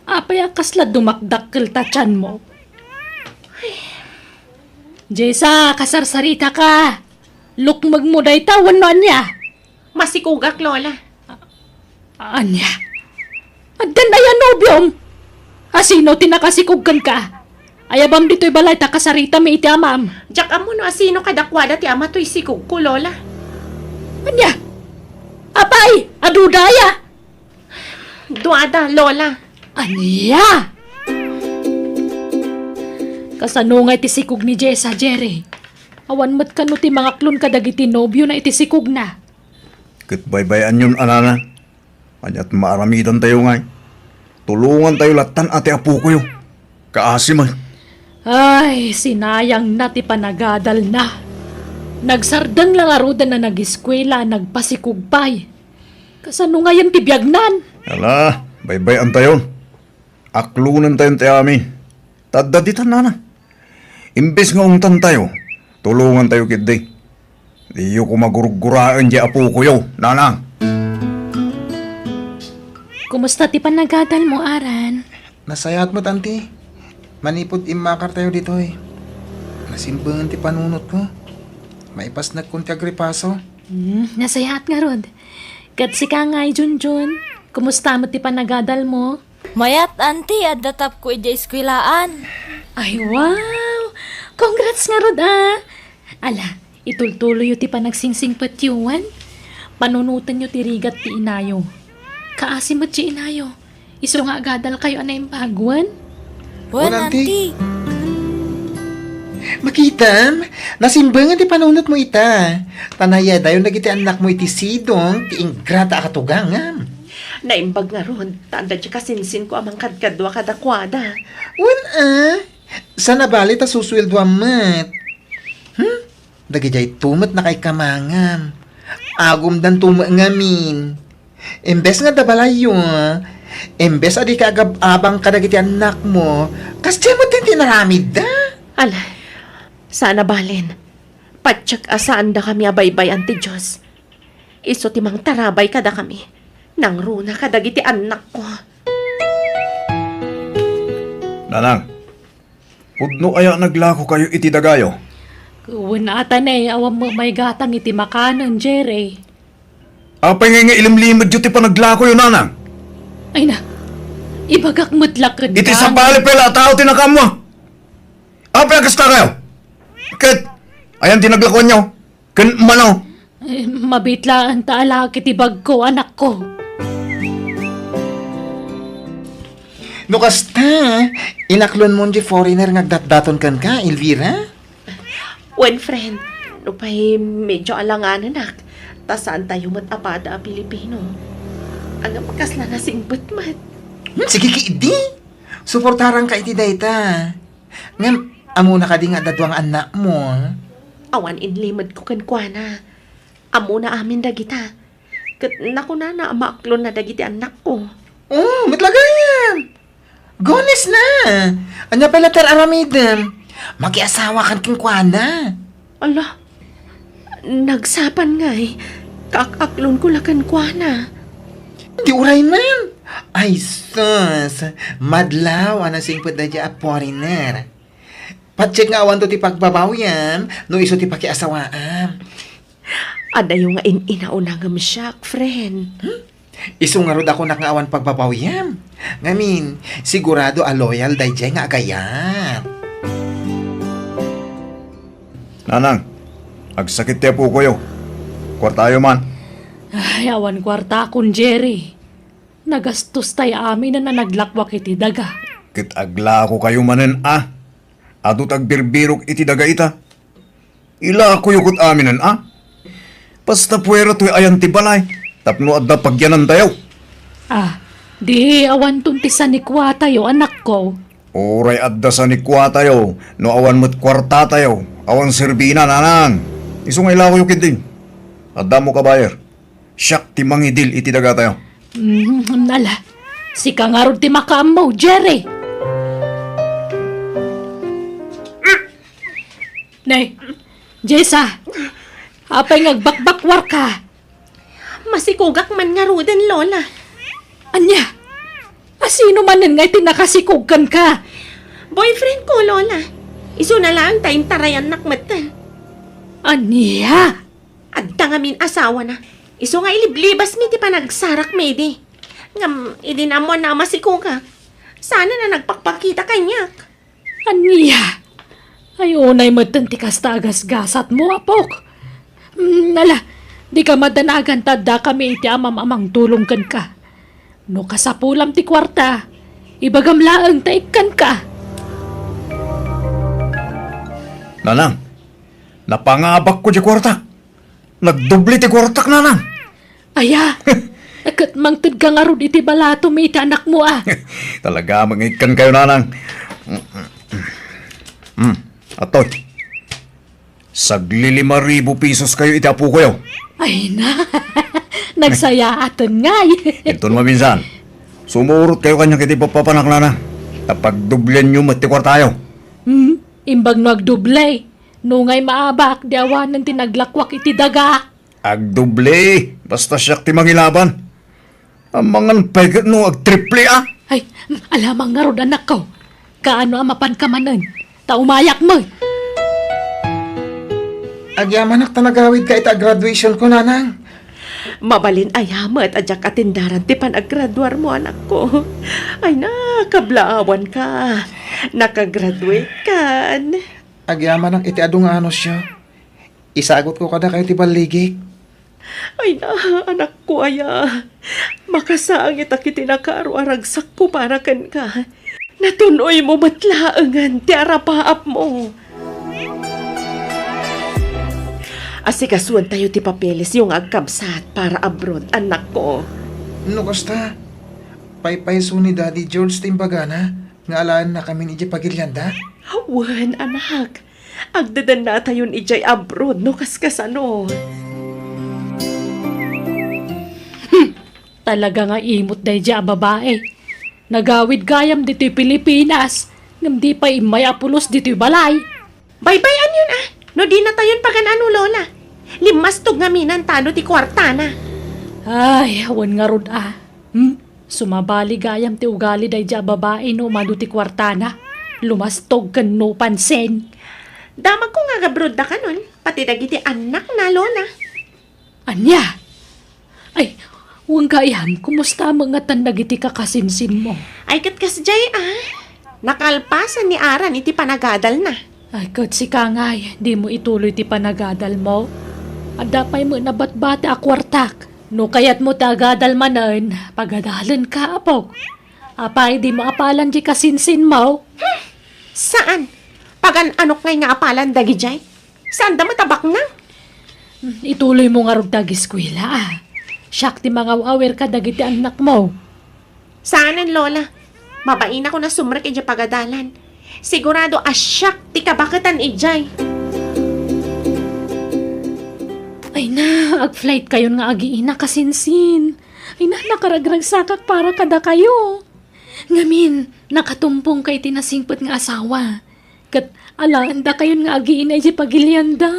apay a kasla dumakdakkel ta tianmo? Jessa, kasarsaritaka. Lukmegmo dayta wenno ania? Masikogak, Lola. Ania? Addan aya nobiom? Asino ti nakasikog kenka? Ayabam ditoy balay ta kasaritami iti amam. Diak ammo no asino kadakuada ti ama toy sikogko, Lola. Ania? Apay, aduda aya? Duada, Lola. Ania? Kasano ngay ti sikog ni Jessa, Jerry? Awan met kano ti mangaklon kadagiti nobiona iti sikogna? Ket baybay-anyon a, Nanang. Ania't maaramidantayo ngay? Tulongantayo lattan a ti apokoyo. Kaasi met. Ay, sinayangna ti panagadalna. Nagsardeng la ngaruden a nagiskuela, nagpasikog pay. Kasano ngayen ti biagnan? Ala, baybay-antayon. Aklonentayon ti amin. Ta adda ditan, Nanang. Imbes nga ungtantayo, tulongantayo ketdi. Diyo koma gurguraen diay apokoyo, Nanang. Kumusta ti panagadalmo, Aran? Nasayaat met, Auntie. Manipud immakartayo ditoy, nasimbengen ti panunotko. Maipasnekkon ti agripaso. Hmm, nasayaat ngarud. Ket sika ngay, Junjun, kumusta met ti panagadalmo? Mayat, Auntie, adda tapko idiay eskuelaan. Ay, wow! Congrats ngarud, a! Ala, itultuloyyo ti panagsingpetyo wen panunotenyo ti rigat ti inayo. Kaasi met ti inayo. Isu nga agadalkayo a naimbag wen? Wen, Auntie. Makitam, nasimbengen ti panunotmo ita. Ta nayadayon dagiti annakmo iti sidong ti ingrata a katugangam. Naimbag ngarud, ta adda diay kasinsinko a mangkadkadua kadakuada. Wen a, saan a bali ta susueldoam met. Hmm? Dagidiay to met nakaikkamangam. Agumdan to met ngamin. Imbes nga adda balayyo, imbes a dika agab-abang kadagiti annakmo, kasdiay met ti inaramidda. Ala, saan a balen. Patiek a saandakami a baybay-an ti Dios. Isu ti mangtarabay kadakami. Nangruna kadagiti annakko. Nanang, pudno aya a naglakokayo iti dagayo? Wen a ta ne, awan met may gatang iti makanen, Jerry. Apay ngay nga ilimlimedyo ti panaglakoyo, Nanang? Ay na, ibagak met la kenka. Iti sabali pay la a tao ti nakaammo. Apay a kasta kayo? Ket, ayan ti naglakoanyo? Ken mano? Eh, mabitlaan ta alaki ti bagko, anakko. No kasta, inaklonmon diay foreigner nga agdatdaton kenka, Elvira? Wen, friend, nupay medyo alanganenak, ta saantayo met a pada a Pilipino. Ngem kasla nasingpet met. Hmm, sige, ki idi. Suportaranka iti dayta. Ngem, ammona kadi nga adda dua nga annakmo? Awan inlimedko kenkuana. Ammona amin dagita. Ket nakunana a maaklonna dagiti annakko. Oh, met la gayam. Gones na. Ania pay latta ti aramidem? Makiasawakan kenkuana. Ala, nagsapa ngay. Kaak-aklonko la kenkuana. Di uray man. Ay, sus. Madlaw a nasingpet daydiay a foreigner. Patiek nga awanto ti pagbabawyam no isu ti pakiasawaam. Adayo nga in-inauna ngem siak, friend. Hmm? Isu ngarud a kunak nga awan pagbabawyam. Ngamin, sigurado a loyal daydiay nga agayat. Nanang, agsakit ti apokoyo. Kuartayo man. Ay, awan kuartakon, Jerry. Nagastos tay aminen a naglakuak iti daga. Ket aglakokayo manen a. Adu ti agbirbirok iti daga ita. Ilakoyo ket aminen a. Basta puera toy ayan ti balay tapno adda pagyanantayo. Ah, di awanton ti sanikuatayo, anakko. Uray adda sanikuatayo, no awan met kuartatayo, awan serbina, Nanang. Isu nga ilakoyo ketdi. Adda ammo ka buyer. Siak ti mangidil iti dagatayo. Mm, ala. Sika ngarud ti makaammo, Jerry. Nay, Jessa, apay nga agbakbakwarka? Masikogak man ngaruden, Lola. Ania? Asino manen nga iti nakasikog kenka? Boyfriend ko, Lola. Isuna laeng ta intarayannak metten. Ania? Adda ngamin asawana. Isu nga iliblibasmi ti panagsarakmi idi. Ngem idi naammoanna a masikogak, saan a nagpakpakita kaniak. Ania? Ay, unay metten ti kasta a gasgasatmo, apok. Mm, ala, dika madanagan ta addakami iti amam a mangtulong kenka. No kasapulam ti kuarta, ibagam laeng ta ikkanka. Nanang, napangabakko ti kuartak. Nagdoble ti kuartak, nanang. Aya, ket mangtedka ngarud iti balatom iti anakmo, a. Talaga, mangikkan kayo, nanang. Hmm, atoy. Saglilima ribu pesos kayo iti apokoyo. Ay na, nagsayaaten ngay. Inton maminsan, sumurot kayo kaniak iti papanak, nanang. Ta pagdoblenyo met ti kuartayo. Hmm, imbag no agdoble. Nungay maabak, di awanen ti naglakwak iti daga. Agdoble, basta siak ti mangilaban. Amangan pay ket no agtriple, a? Ay, alamang ngarud, anakko. Kaano a mapanka manen? Ta umayak met. Agyamanak ta nagawidka ita a graduationko, nanang. Mabalin aya met a diak atendaran ti panaggraduarmo, anakko. Ay na, kablaawanka. Nakagraduatekan. Agyamanak iti adu nga anusyo. Isagutko kadakayo ti balligik. Ay na, anakko aya. Makasangit a kiti nakaro a ragsakko para kenka. Natun-oymo met laengen ti arapaapmo. Asikasuentayo ti papelesyo nga agkabsat para abroad, anakko. No kasta, paypayso ni Daddy George ti imbagana nga alaennakamin idiay pagilianda? Wen, anak. Agdedennatayon idiay abroad no kaskasano. Hmm, talaga nga imot daydiay a babai. Nagawid gayam ditoy Pilipinas, ngem di pay immay a pulos ditoy balay. Baybay-anyon a, no dinatayon pagan-ano, Lola. Limmastog ngamin ta adu ti kuartana. Ay, awan ngarud a. Hmm? Sumabali gayam ti ugali daydiay a babai no umadu ti kuartana. Lumastog ken no pansin. Damagko nga agabroad dakanon, pati dagiti annakna, Lola. Ania? Ay, wen gayam, kumusta met ngatan dagiti kakasinsinmo? Ay, ket kasdiay a. Nakalpasan ni Aran iti panagadalna. Ay, ket sika ngay, dimo ituloy ti panagadalmo? Adda pay met nabatbati a kuartak. No kayatmo ti agadal manen, pagadalenka, apok. Apay, dimo apalan diay kasinsinmo? Hmm, saan? Pagan-anok ngay nga apalan dagidiay? Saanda met a baknang? Hmm, ituloymo ngarud ti ageskuela, a. Siak ti mangaw-awir kadagiti annakmo. Saanen, Lola. Mabainakon a sumrek idiay pagadalan. Sigurado a siak ti kabaketan idiay. Ay na, agflightkayon nga agiina, kasinsin. Ay na, nakaragragsakak para kadakayo. Ngamin, nakatumpongka iti nasingpet nga asawa. Ket alaendakayon nga agiina idiay pagilianda.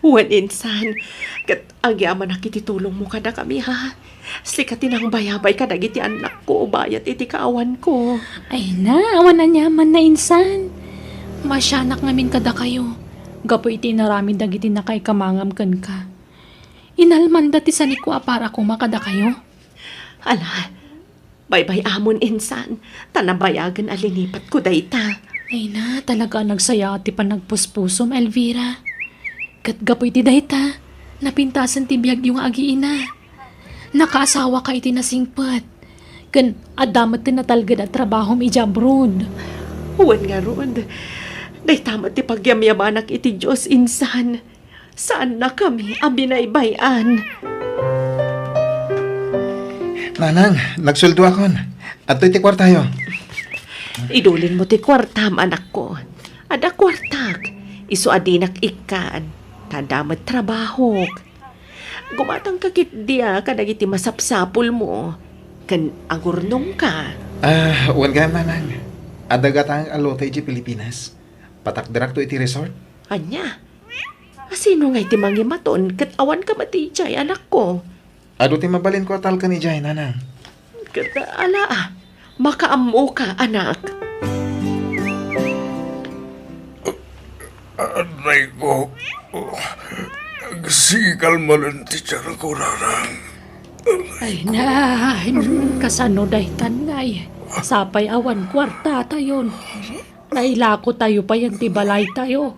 Wen, insan, ket agyamanak iti tulongmo kadakami, ha? Sika ti nangbayabay kadagiti annakko bayat iti kaawanko. Ay na, awan aniamanna, insan. Maasianak ngamin kadakayo, gapu iti inaramid dagiti nakaikamangam kenka. Inalmanda ti sanikua para koma kadakayo. Ala, baybay-amon, insan, ta nabayagen a linipatko dayta. Ay na, talaga a nagsayaat ti panagpuspusom, Elvira. Ket gapu iti dayta, napintasen ti biagyo nga agiina. Nakaasawaka iti nasingpet. Ken adda met ti natalged a trabahom idiay abroad. Wen ngarud, dayta met ti pagyamyamanak iti Dios, insan. Saannakami a binaybay-an. Nanang, nagsueldoakon. Adtoy ti kuartayo. Idulinmo ti kuartam, anakko. Adda kuartak. Isu a dinak ikkan. Ta adda met trabahok. Gumatangka ketdi a kadagiti masapsapulmo. Ken agurnongka. Ah, wen gayam, nanang. Adda gatangek a lote idiay Pilipinas. Patakderakto iti resort. Ania? Asino ngay ti mangimaton ket awanka met idiay, anakko? Adu ti mabalinko a talken idiay, nanang. Ket ala, makaammoka, anak. Anay ko, agsikal manen ti tiyanko, nanang. Ay na, kasano daytan ngay? Sapay awan kuartatayon. Nailakotayo payen ti balaytayo.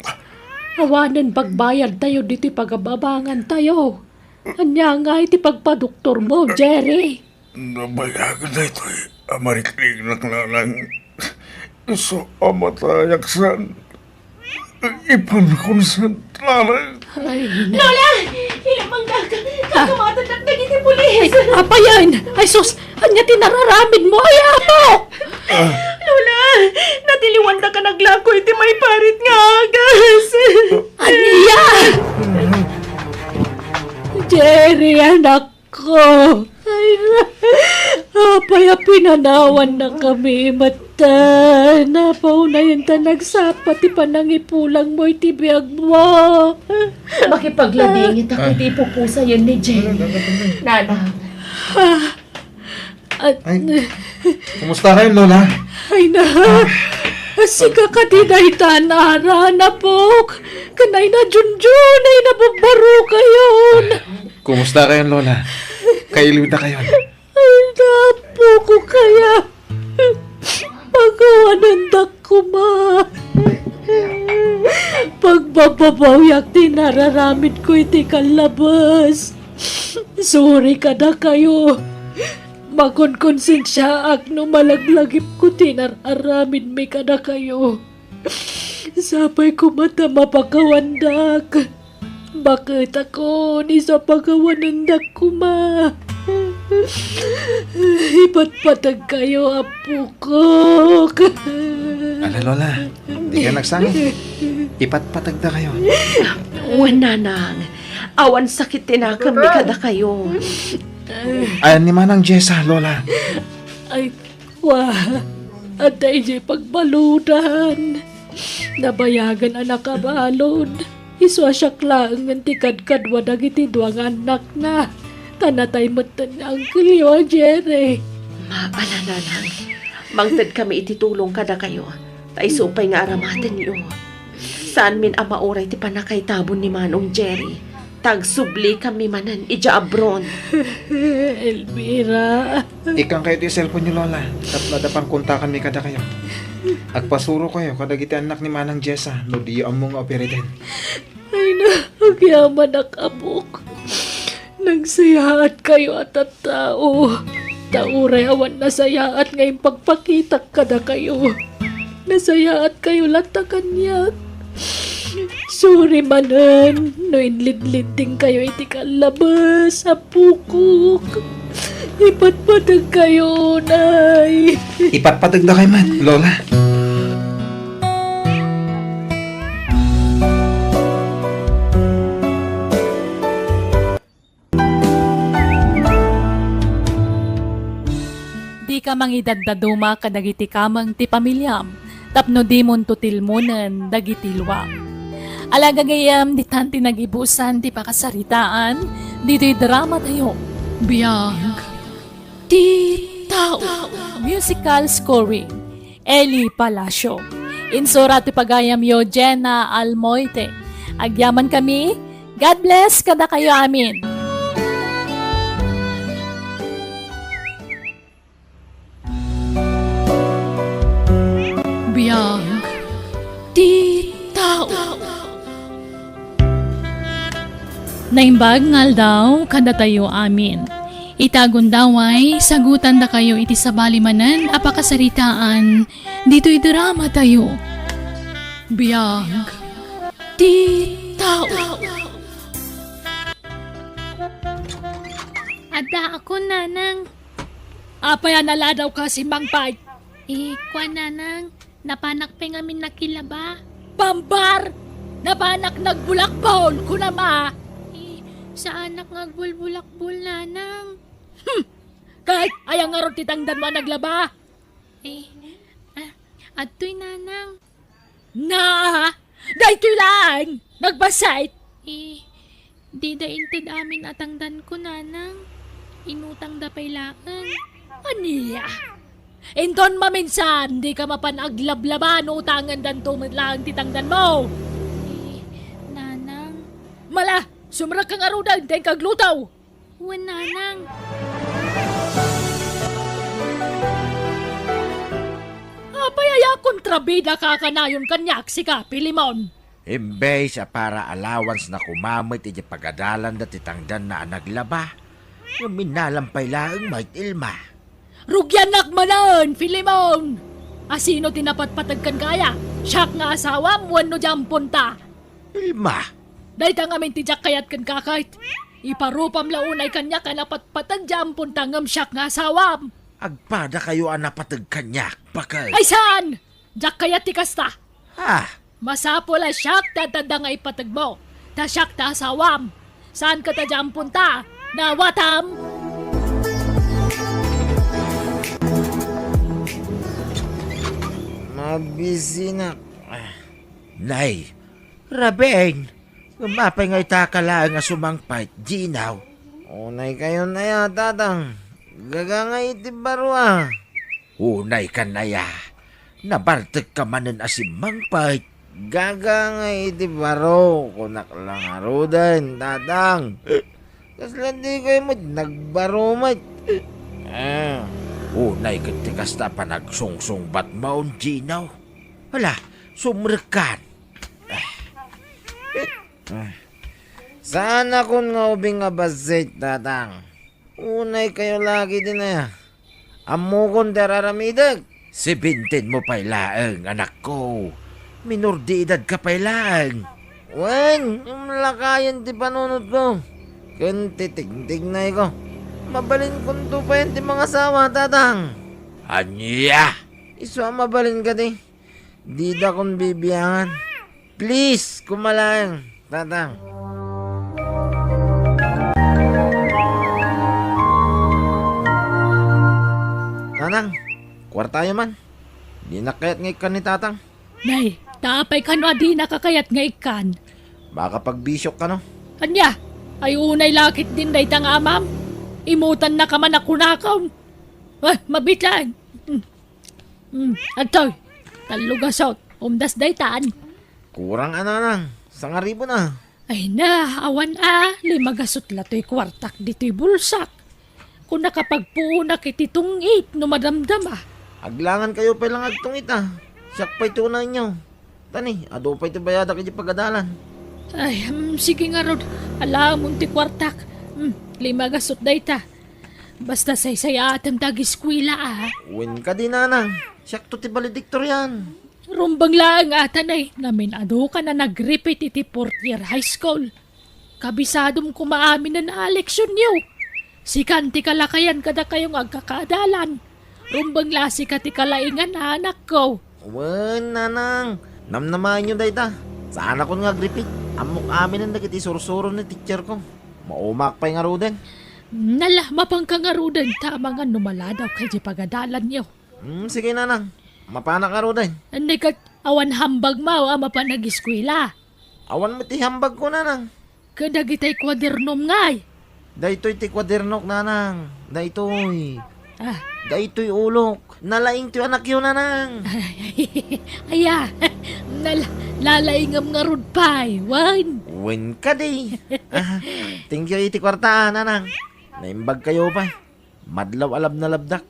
Awanen pagbayadtayo ditoy pagab-abangantayo. Ania ngay ti pagpadoktormo, Jerry? Nabayagen daytoy a marikningnak, nanang. Isu a matayak saan. Ipankonsentrarek. Ay, na- Lola! Ilamang ka! Kakamatannak dagiti pulis! Ay, apayan! Ay, sus! Ania ti nararamidmo? Ay, apo! Lola! Natiliwandaka naglako iti maiparit nga agas! Ania? Jerry, anak ko. Ay, apay a pinanawannakami met? Napaunayenta nagsapa ti panangipulangmo iti biagmo. Makipaglabingit ako iti ipupusayen ni Jenny. Nanang. Ah, at Ay, kumusta kayo, Lola? Ay na, sika kadi daytan, ara, napok. Kanay na, Junjun, ay nababaro kayon. Kumusta kayon, Lola? Kailwida kayon. Ay, napo ko kaya. Pagawanendak koma. Pagbababawiak ti nararamidko iti kallabes. Sorry kadakayo. Makonkonsensiaak no malaglagipko ti nararamidmi kadakayo. Sapay koma ta mapakawandak. Baketakon, isu a pakawanendak koma. Ipatpateg kayo, apokok. Ala, Lola, di ka nagsangit. Ipatpategda kayo. Wen, Nanang. Awan sakit ti nakemmi kadakayo. Ay, ni Manang Jessa, Lola. Ay, wa, adda idiay pagbaludan. Nabayagan a nakabalud. Isu a siak laengen ti kadkadua dagiti dua nga annakna. Ta natay metten ni Angkelyo a Jerry. Maala, Nanang. Mangtedkami iti tulong kadakayo. Ta isu pay nga aramatenyo. Saanmin a mauray ti pannakaitabon ni Manong Jerry. Ta agsublikanmi manen idiay abron. Elvira. Ikkan kayo ti cellphone-yo, Lola. Tapno adda pangkontakanmi kadakayo. Agpasuro kayo kadagiti annak ni Manang Jessa no diyo ammo nga upiariden. Ay na, agyamanak, apok. Nagsayaat kayo a tattao. Ta uray awan nasayaat nga impagpakitak kadakayo. Nasayaat kayo latta kaniak. Sorry manen no inlidlidding kayo iti kallabes, apokok. Ipatpateg kayo, Nay. Ipatpategda kayo met, Lola. Dika mangidaddaduma kadagiti kameng ti pamiliam tapno dimonto tilmonen dagiti luam. Ala gagayyem, ditan ti nagibusan ti pakasaritaan ditoy dramatayo. Biag ti tao. Musical scoring, Eli Palacio. Insura ti pagayamyo, Jenna Almoite. Agyamankami. God bless kadakayo amin. Biag ti tao. Naimbag nga aldaw kadatayo amin. Ita gundaway, sagutandakayo iti sabali manen a pakasaritaan ditoy dramatayo. Biag ti tao. Adda ako, Nanang. Apay a naladawka, simmangpet? Eh, kuan, Nanang, napanak pay ngamin nakilaba. Bambar! Napanak nagbulakbol, kunam a! Eh, saanak nga agbulbulakbol, Nanang. Hmm! Ket aya ngarud ti tangdanmo a naglaba? Eh, ah, adtoy, Nanang. Na! Daytoy laeng! Nagbassit! Eh, dida inted amin a tangdanko, Nanang. Inutangda pay laeng. Ania? Inton maminsan, dika mapan aglablaba no utangendanto met laeng ti tangdanmo. Eh, Nanang. Mala, sumrekka ngaruden ta inka agluto. Wen, Nanang. Apay aya kontrabidaka a kanayon kaniak, sika, Filemon? Imbes a para allowance na koma met iti pagadalanda ti tangdanna a naglaba, ngem innalam pay laeng met, Ilma. Rugiannak manen, Filemon! A sino ti napatpateg kenka aya? Siak nga asawam wenno diay amponta? Ilma! Dayta ngamin ti diak kayat kenka ket. Iparupam la unay kaniak a napatpateg diay amponta ngem siak nga asawam. Agpadakayo a napateg kaniak, baket. Ay saan! Diak kayat ti kasta. Ah, Masapul a siak ti adda nga ipategmo, ta siak ti asawam. Saan ket a diay amponta? Nawatam? Mabisinak. Nay, Raben, ngem apay nga itaka laeng a sumangpet, Gino? Unaykayon aya, Tatang. Gaga nga iti baro a. Unaykan aya. Nabartekka manen a simmangpet. Gaga nga iti baro, kunak la ngaruden, Tatang. Kasla dikay met nagbaro met. Ah. Unay ket ti kasta panagsungsungbatmo, Gino. Hala, sumrekkan. Ah. Saanakon nga ubing a bassit, Tatang. Unaykayo la ketdin aya. Ammokon ti ar-aramidek. Seventeen mo pay laeng, anakko. Minor de edad ka pay laeng. Wen, imlakayen ti panunotko. Ken ti tigtignayko. Mabalinkonto payen ti mangasawa, Tatang. Ania? Isu a mabalin kadi. Didakon bibiangan. Please, koma laeng, Tatang. Nanang, kuartayo man. Dinak kayat nga ikkan ni Tatang. Nay, ta apay kano a dinaka kayat nga ikkan? Makapagbisiok kano. Ania? Ay unay la ketdin dayta nga amam? Imutannaka man a kunakon. Ah, mabiit laeng. Hmm. Hmm, adtoy. Tallo gasut. Umdas daytan. Kurang a, Nanang. Sangaribu na. Ay na, awan a. Lima gasut la toy kuartak ditoy bulsak. Kunaka pagpuonak iti tungit no madamdama. Aglangankayo pay la nga agtungit a. Siak pay ti unaenyo. Tani, adu pay ti bayadak iti pagadalan. Ay, hmm, sige ngarud. Alaamon ti kuartak. Hmm, lima gasut dayta. Basta saysayaatem ti agiskuela a. Wen kadi, Nanang. Siakto ti valedictorian. Rumbeng laeng a, Tanay, ngamin adukan a nag-repeat iti fourth year high school. Kabisadom koma aminen a leksionyo. Sikan ti kalakayan kadakayo nga agkakaadalan. Rumbeng la sika ti kalaingan a, anakko. Wen, Nanang. Namnamaenyo dayta. Saanakon nga ag-repeat. Ammok aminen dagiti sursuro ni teacherko. Maumaak pay ngaruden. Nala, mapanka ngaruden ta amangan no maladawka iti pagadalanyo. Hmm, sige, Nanang. Mapanak ngaruden. Ania ket, awan hambagmo a mapan agiskuela? Awan met ti hambagko, Nanang. Ket dagitay kuadernom ngay? Daytoy ti kuadernok, Nanang. Daytoy. Ah. Daytoy ulok. Nalaingtoy anakyo, Nanang. Aya, nal-, lalaingem ngarud pay, wen? Wen kadi. Ah, thank you iti kuarta, a, Nanang. Naimbagkayo pay. Madlaw a labnalabdak.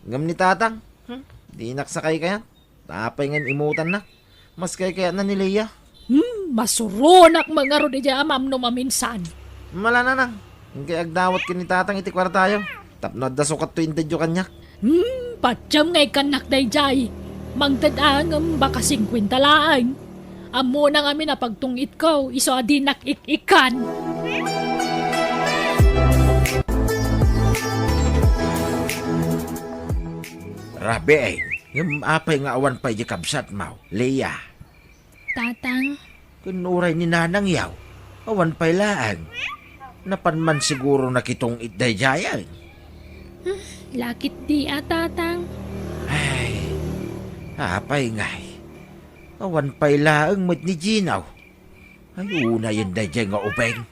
Ngem ni Tatang, hmm, dinak sakaykayat. Ta apay nga im-imutannak? Mas kaykayatna ni Lea. Hmm, masuronak met ngarud idiay amam no maminsan. Mala, Nanang. Inkay agdawat ken ni Tatang iti kuartayo. Tapno adda sukatto intedyo kaniak. Hmm, patiem nga ikkannak daydiay. Mangted a ngem baka singkuenta laeng. Ammona ngamin a pagtungitko, isu a dinak ik-ikkan. Rabi, ngem apay nga awan pay di kabsatmo, Lea? Tatang. Ken uray ni Nanang yaw, awan pay laeng. Napan man siguro nakitungit daydiay. Hmm, lakit di a, Tatang. Ay, apay ngay. Awan pay laeng met ni Gino. Ay, unayen daydiay nga ubing.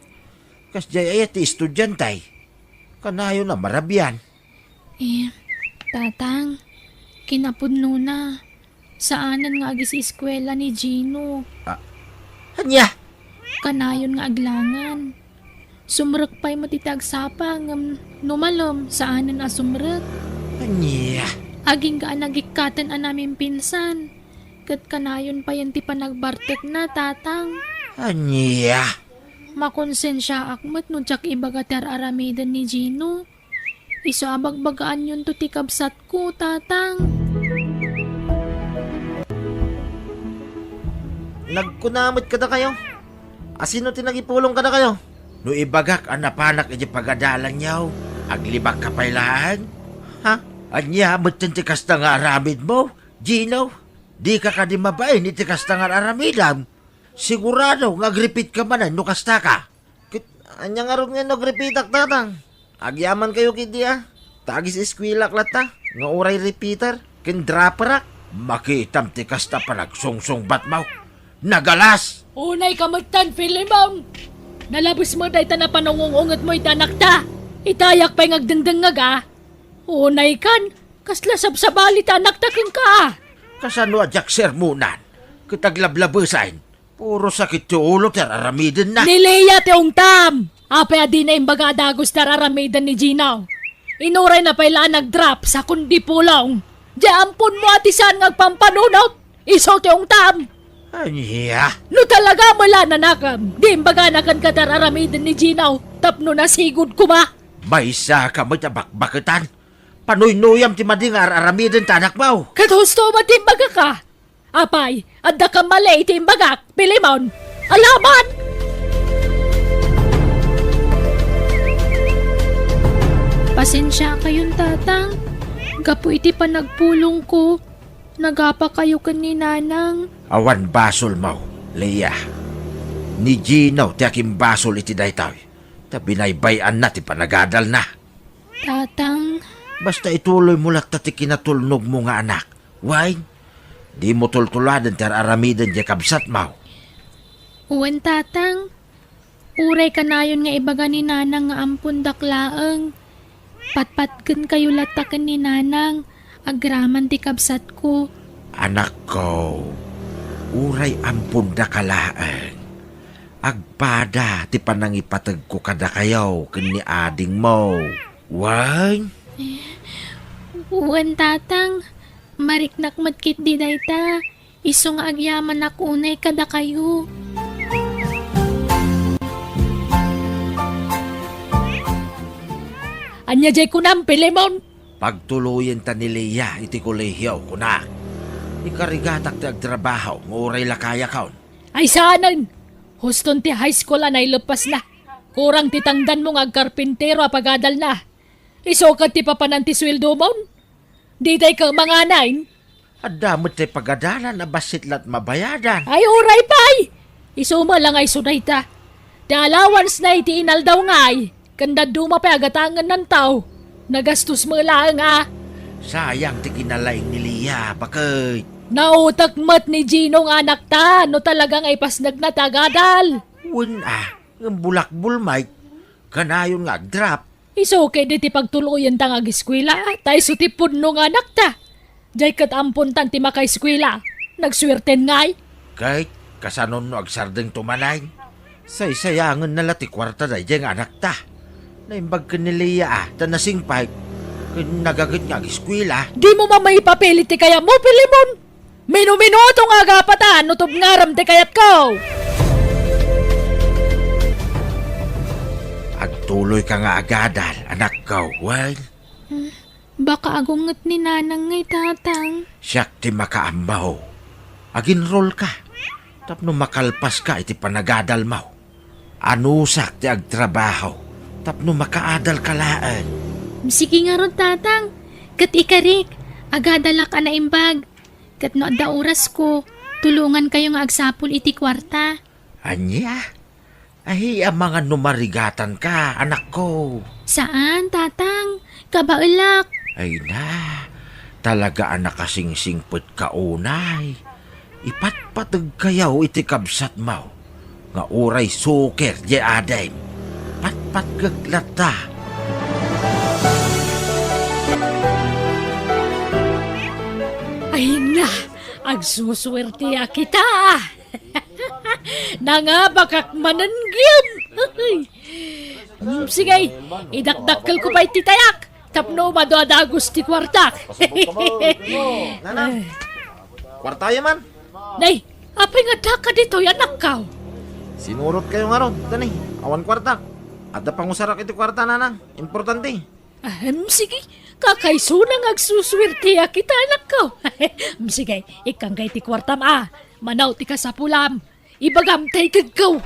Kasdiay aya ti estudiante. Kanayon a marabian. Eh, Tatang, kinapudnona, saanen nga agis-eskuela ni Gino. Ah, ania? Kanayon nga aglangan. Sumrek pay met iti agsapa ngem no malem, saanen a sumrek. Ania? Agingga a nagikkaten a namimpinsan. Ket kanayon payen ti panagbartekna, Tatang. Ania? Makonsensiaak met no diak ibaga ti ar-aramiden ni Gino. Isu a bagbagaanyonto ti kabsatko, Tatang. Nagkuna met kadakayo. Asino ti nangipulong kadakayo? No ibagak a napanak iti pagadalanyo, aglibakka pay laeng? Ha? Ania metten ti kasta nga aramidmo, Gino? Dika kadi mabain iti kasta nga aramidem? Sigurado nga agrepeat ka manen no kasta ka. Ket ania ngarud nga no agrepeatak, Tatang? Agyamankayo ketdi a. Ta agiseskuelak latta nga uray repeater ken dropperak. Makitam ti kasta panagsungsungbatmo. Nagalas! Unayka metten, Filemon! Nalabes met dayta napanungungungetmo iti anakta. Itayak pay nga agdengdengngeg a. Unaykan, kasla sabsabali ti anakta kenka a. Kasano a diak sermonan? Ket aglablabesen. Puro sakit ti ulo ti ar-aramidenna. Ni Leia ti ungtam! Apay a dina imbaga a dagus ti ar-aramiden ni Gino? Inurayna pay la a nag-drop sa kundi pulong. Di amponmo a ti saan nga agpampanunot. Isu ti ungtam! Ania? No talaga met la a nanakem, di imbagana kenka ti ar-aramiden ni Gino tapno nasigud koma. Maysaka met a bakbaketan. Panuynuyam ti madi nga ar-aramiden ti anakmo. Ket husto met ti imbagak a. Apay, adda kammali iti imbagak, Filemon? Alaman! Pasensiakayon, Tatang. Gapu iti panagpulongko, nagapakayo ken ni Nanang. Awan basolmo, Leia. Ni Gino ti akimbasol iti daytoy, ta binaybay-anna ti panagadalna. Tatang. Basta ituloymo latta ti kinatulnogmo nga anak. Wen, dimo tultuladen ti ar-aramiden diay kabsatmo. Wen, Tatang. Uray kanayon nga ibaga ni Nanang nga ampondak laeng. Patpatgenkayo latta ken ni Nanang, agraman ti kabsatko. Anakko, uray ampondaka laeng. Agpada ti panangipategko kadakayo ken ni adingmo. Wen? Wen, Tatang. Mariknak met ketdi dayta. Isu nga agyamanak unay kadakayo. Ania diay kunam, Filemon? Pagtuloyenta ni Leia iti kolehio, kunak. Ikarigatak ti agtrabaho nga uray la kayakon. Ay saanen! Huston ti high school a naileppasna. Kurang ti tangdanmo nga agkarpintero a pagadalna. Isu ket ti papanan ti sueldomon. Ditay ket manganay. Adda met ti pagadalan a bassit la't mabayadan. Ay, uray pay! Isu met la nga isu dayta. Ti allowance na iti inaldaw ngay, ken dadduma pay a gatangen nantaw. Nagastos met laeng a. Sayang ti kinalaing ni Leia, baket. Nautek met ni Gino nga anakta no talaga nga ipasnekna ti agadal. Wen a, ngem bulakbol met. Kanayon nga agdrap. Isu ketdi ti pagtuloyenta nga ageskuela, ta isu ti pudno nga anakta. Diay ket ampontan ti makaeskuela. Nagsuerten ngay. Ket kasanon no agsardengto manen? Saysayangenna la ti kuarta daydiay nga anakta. Naimbag ken ni Leia a, ta nasingpet. Ken nagaget nga ageskuela. Dimo man maipapilit ti kayatmo, Filemon. Minuminuto nga agapatan no tubngarem ti kayatko. Agtuloyka nga agadal, anakko, wen? Baka agunget ni Nanang ngay, Tatang. Siak ti makaammo. Aginrolka tapno makalpaska iti panagadalmo. Anusak ti agtrabaho tapno makaadalka laeng. Sige ngarud, Tatang. Ket ikarik, agadalak a naimbag. Ket no adda orasko, tulongankayo nga agsapul iti kuarta. Ania? Ay, amangan no marigatanka, anakko. Saan, Tatang. Kabaelak. Ay na, talaga a nakasingsingpetka unay. Ipatpategkayo iti kabsatmo nga uray suker diay adim. Patpatgek latta. Ay na, agsusuertiak ita. Nangabakak manen gayam. Mm, sige, idakdakkelko pay ti tayak tapno madu a dagus ti kuartak. Nanang, kuartayo man. Nay, apay nga addaka ditoy, anakko? Sinurotkayo ngarud, tani, awan kuartak. Adda pangusarak iti kuarta, Nanang. Importante. Ahem, sige. Kakaisuna nga agsusuertiak ita, anakko. Sige, ikkangga iti kuartam a. Manaw ti kasapulam. Ibagam tay kagkaw.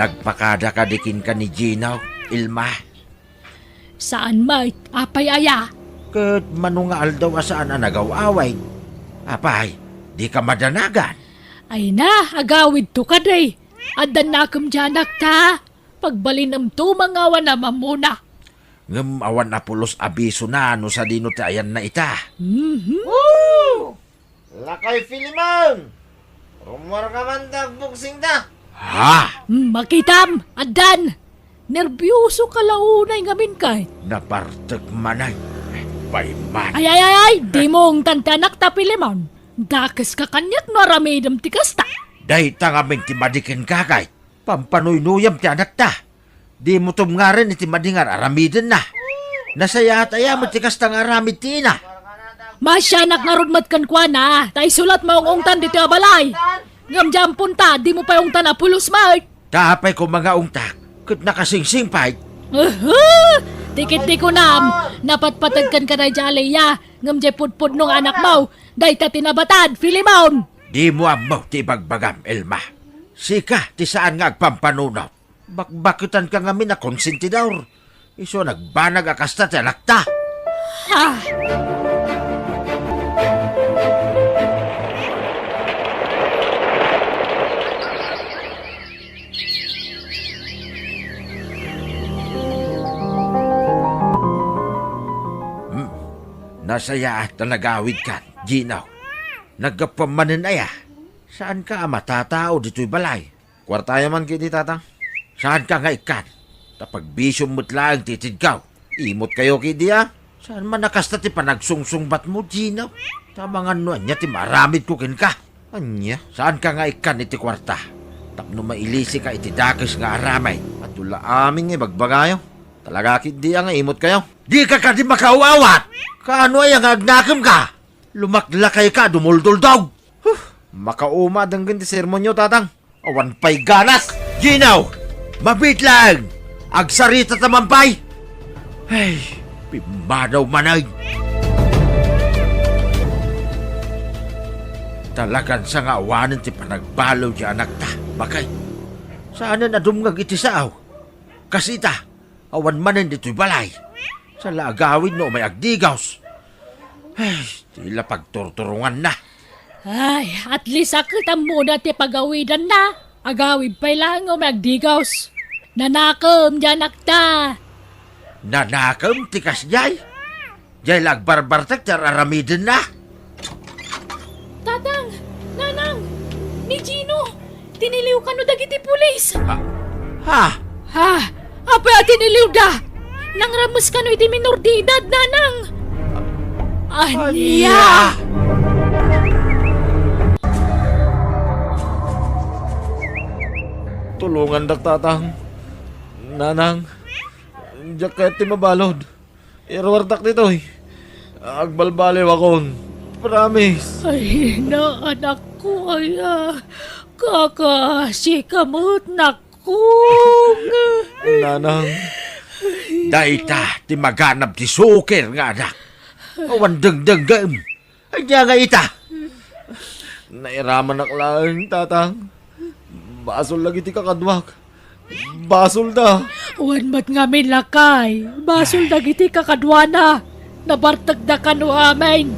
Nagpakada kadi kenka ni Gino, Ilma? Saan met, apay aya? Ket mano nga aldaw a saan a nagaw-awid? Apay, dika madanagan? Ay na, agawidto kadi. Addan nakem diay anakta. Pagbalinem to mangawan a mamuna. Ngem awan a pulos a bisona no sadino ti ayanna ita. Mhm. Woo! Lakay Filimon! Rummuarka man ta agboksingta. Ha? Hmm, makitam, addan. Nerbioso ka la unay ngamin kay. Nabartek manen. Payman. Ay, ay, ay, ay, dimo ungtan ti anakta, Filimon. Dakeska kaniak no aramidem ti kasta. Dayta ngamin ti madi kenka kay. Pampanuynuyam ti anakta. Dimo tumngaren iti madi nga ar-aramidenna. Nasayaat aya met ti kasta nga aramid ti ina. Masianak ngarud met kenkuana, ta isu la ti maung-ungtan ditoy a balay. Ngem diay amponta, dimo pay ungtan a pulos met. Ta apay koma nga ungtak, ket nakasingsing pay. Uhu! Ti ket di kunam, napatpateg kenka daydiay a Lea, ngem diay pudpudno nga anakmo, dayta ti nabatad, Filimon! Dimo ammo ti ibagbagam, Ilma. Sika ti saan nga agpampanunot. Bakbaketanka ngamin a konsentidor. Isu a nagbanag a kasta ti anakta. Ah! Hmm. Nasayaat a nagawidkan, Gino. Naggapuam manen aya? Saanka a matatao ditoy balay? Kuartayo man ketdi, Tatang. Saanka nga ikkan? Ta pagbisiom met laeng ti itedko. Imotkayo ketdi a. Saan man a kasta ti panagsungsungbatmo, Gino? Ta amangan no ania ti maaramidko kenka. Ania, saanka nga ikkan iti kuarta? Tapno mailisika iti dakes nga aramid. Adu la amin nga ibagbagayo. Talaga ketdi a nga imotkayo. Dika kadi makaaw-awat! Kaano aya nga agnakemka? Lumaklakayka a dumulduldog! Huh! Makauma a denggen ti sermonyo, Tatang. Awan pay ganas! Gino! Mabiit laeng! Agsaritata man pay! Ay, pimmanaw manen! Talagan sa nga awanen ti panagbaliw ti anakta, bakay. Saanen a dumngeg iti sao. Kas ita, awan manen ditoy balay. Saan la agawid no umay agdigos. Ay, ti la pagturturonganna. Ay, at least a ket ammona ti pagawidanna. Agawid pay laeng no umay agdigos. Nanakem diay anakta. Nanakem ti kasdiay? Diay la agbarbartek ti ar-aramidenna. Tatang! Nanang! Ni Gino! Tiniliw kano dagiti pulis! Ha? Ha? Ha? Apay a tiniliwda? Nangrammes kano iti minor de edad, Nanang! Ania? Ania? Tulongandak, Tatang. Nanang, diak kayat ti mabalud. Iruartak ditoy. Agbalbaliwakon. Promise. Ay, na, anakko, aya. Kakaasika met, nakko. Nanang. Dayta ti maganab ti sukir nga anak. Awan dengdenggem. Ania nga ita? Nairamanak laeng, Tatang. Basol dagiti kakaduak. Basolda. Wen met ngamin, lakay. Basol dagiti kakaduana. Nabartekda kano amin.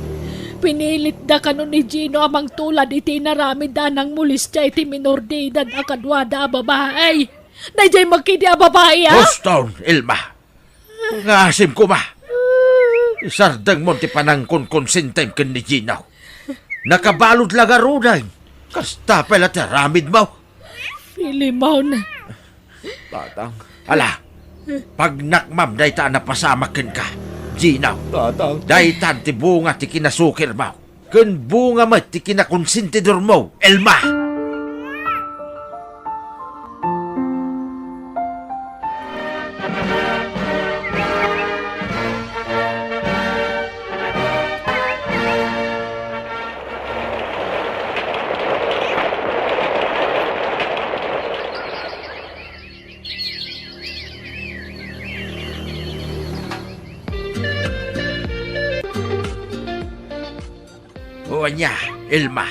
Pinilitda kano ni Gino a mangtulad iti inaramidda a nangmolestia iti minor de edad a kaduada a babai. Daydiay met ketdi a babai, a? Huston, Ilma. Ngasim koma. Isardengmon ti panangkonkonsentem ken ni Gino. Nakabalud la ngaruden. Kasta pay la ti aramidmo. Filemon. Tatang. Ala, pagnakmam dayta a napasamak kenka, Gino. Tatang. Daytan ti bunga ti kinasukirmo. Ken bunga met ti kinakonsentidormo, Ilma! Ania, Elma,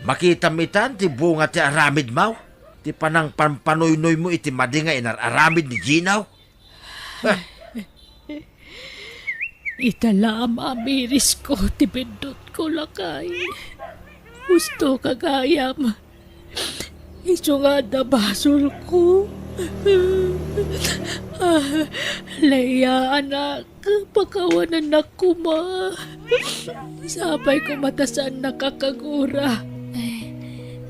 makitam itan ti bunga ti aramidmo? Ti panangpanpanoynoymo iti madi nga inar-aramid ni Gino? Ita la a mamirisko ti biddutko, lakay. Husto ka gayam. Isu nga adda basolko. Ah, Leia, anak, pakawanannak koma. Sapay koma ta saannak a kagura. Ay,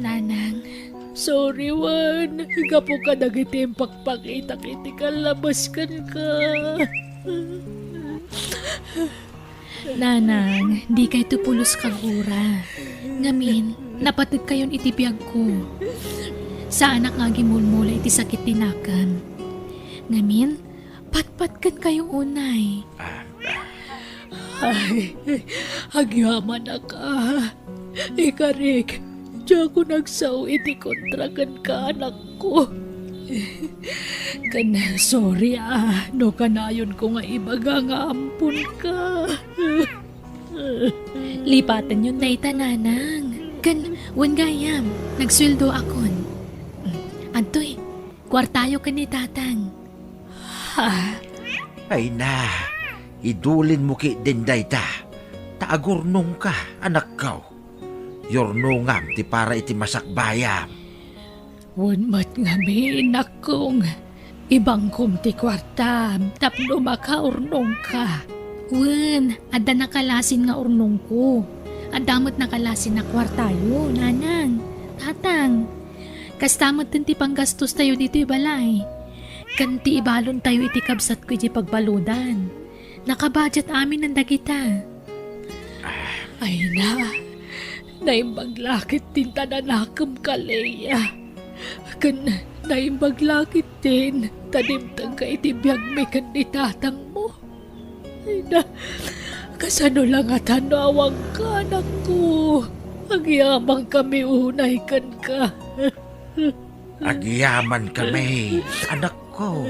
Nanang. Sorry wen, gapu kadagiti impakpakitak iti kallabes kenka. Nanang, dikayto pulos kagura. Ngamin, napategkayon iti biagko. Saanak nga agimulmula iti sakit ti nakem. Ngamin, patpatkenkayo unay. Ah, ah. Ay, agyamanak a. Ikarik, diakon agsao iti kontra kenka, anakko. Ken sorry a, no kanayonko nga ibaga nga amponka. Lipatenyon dayta, Nanang. Ken, wen gayam, nagsueldoakon. Adtoy, kuartayo ken ni Tatang. Ha? Ay na, idulinmo ketdin dayta, ta agurnongka, anakko. Yurnongam ti para iti masakbayam. Wen met ngamin, nakkong, ibangkom ti kuartam tapno makaurnongka. Wen, adda nakalasin nga urnongko. Adda met nakalasin a kuartayo, Nanang, Tatang. Kasta metten ti panggastostayo ditoy balay. Ken ti ibalontayo iti kabsatko idiay pagbaludan. Nakabudget aminen dagita. Ay na, naimbag la ketdin ta nanakemka, Leia. Ken naimbag la ketdin ta dimtengka iti biagmi ken ni tatangmo. Ay na, kasano la ngata no awanka, anakko? Agyamankami unay kenka. Agyamankami, anakko.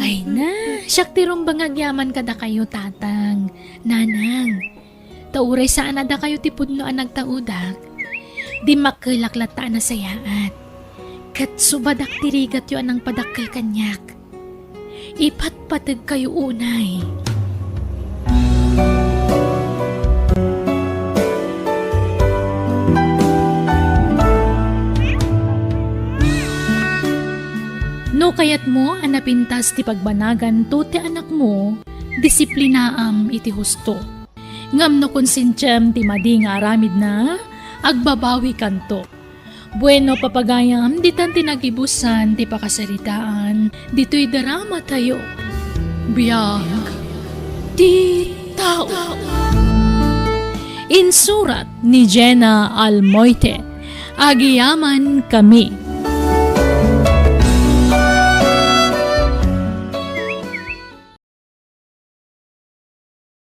Ay na, siak ti rumbeng nga agyaman kadakayo, Tatang, Nanang. Ta uray saan a dakayo ti pudno a nagtaudak, dimmakkelak latta a nasayaat. Ket subadak ti rigatyo a nangpadakkel kaniak. Ipatpategkayo unay. No kayatmo a napintas ti pagbanaganto ti anakmo, disiplinaam iti husto. Ngem no konsensiam ti madi nga aramidna, agbabawikanto. Bueno, papagayam, ditan ti nagibusan ti pakasaritaan ditoy dramatayo. Biag ti tao. Insurat ni Jenna Almoite. Agyamankami.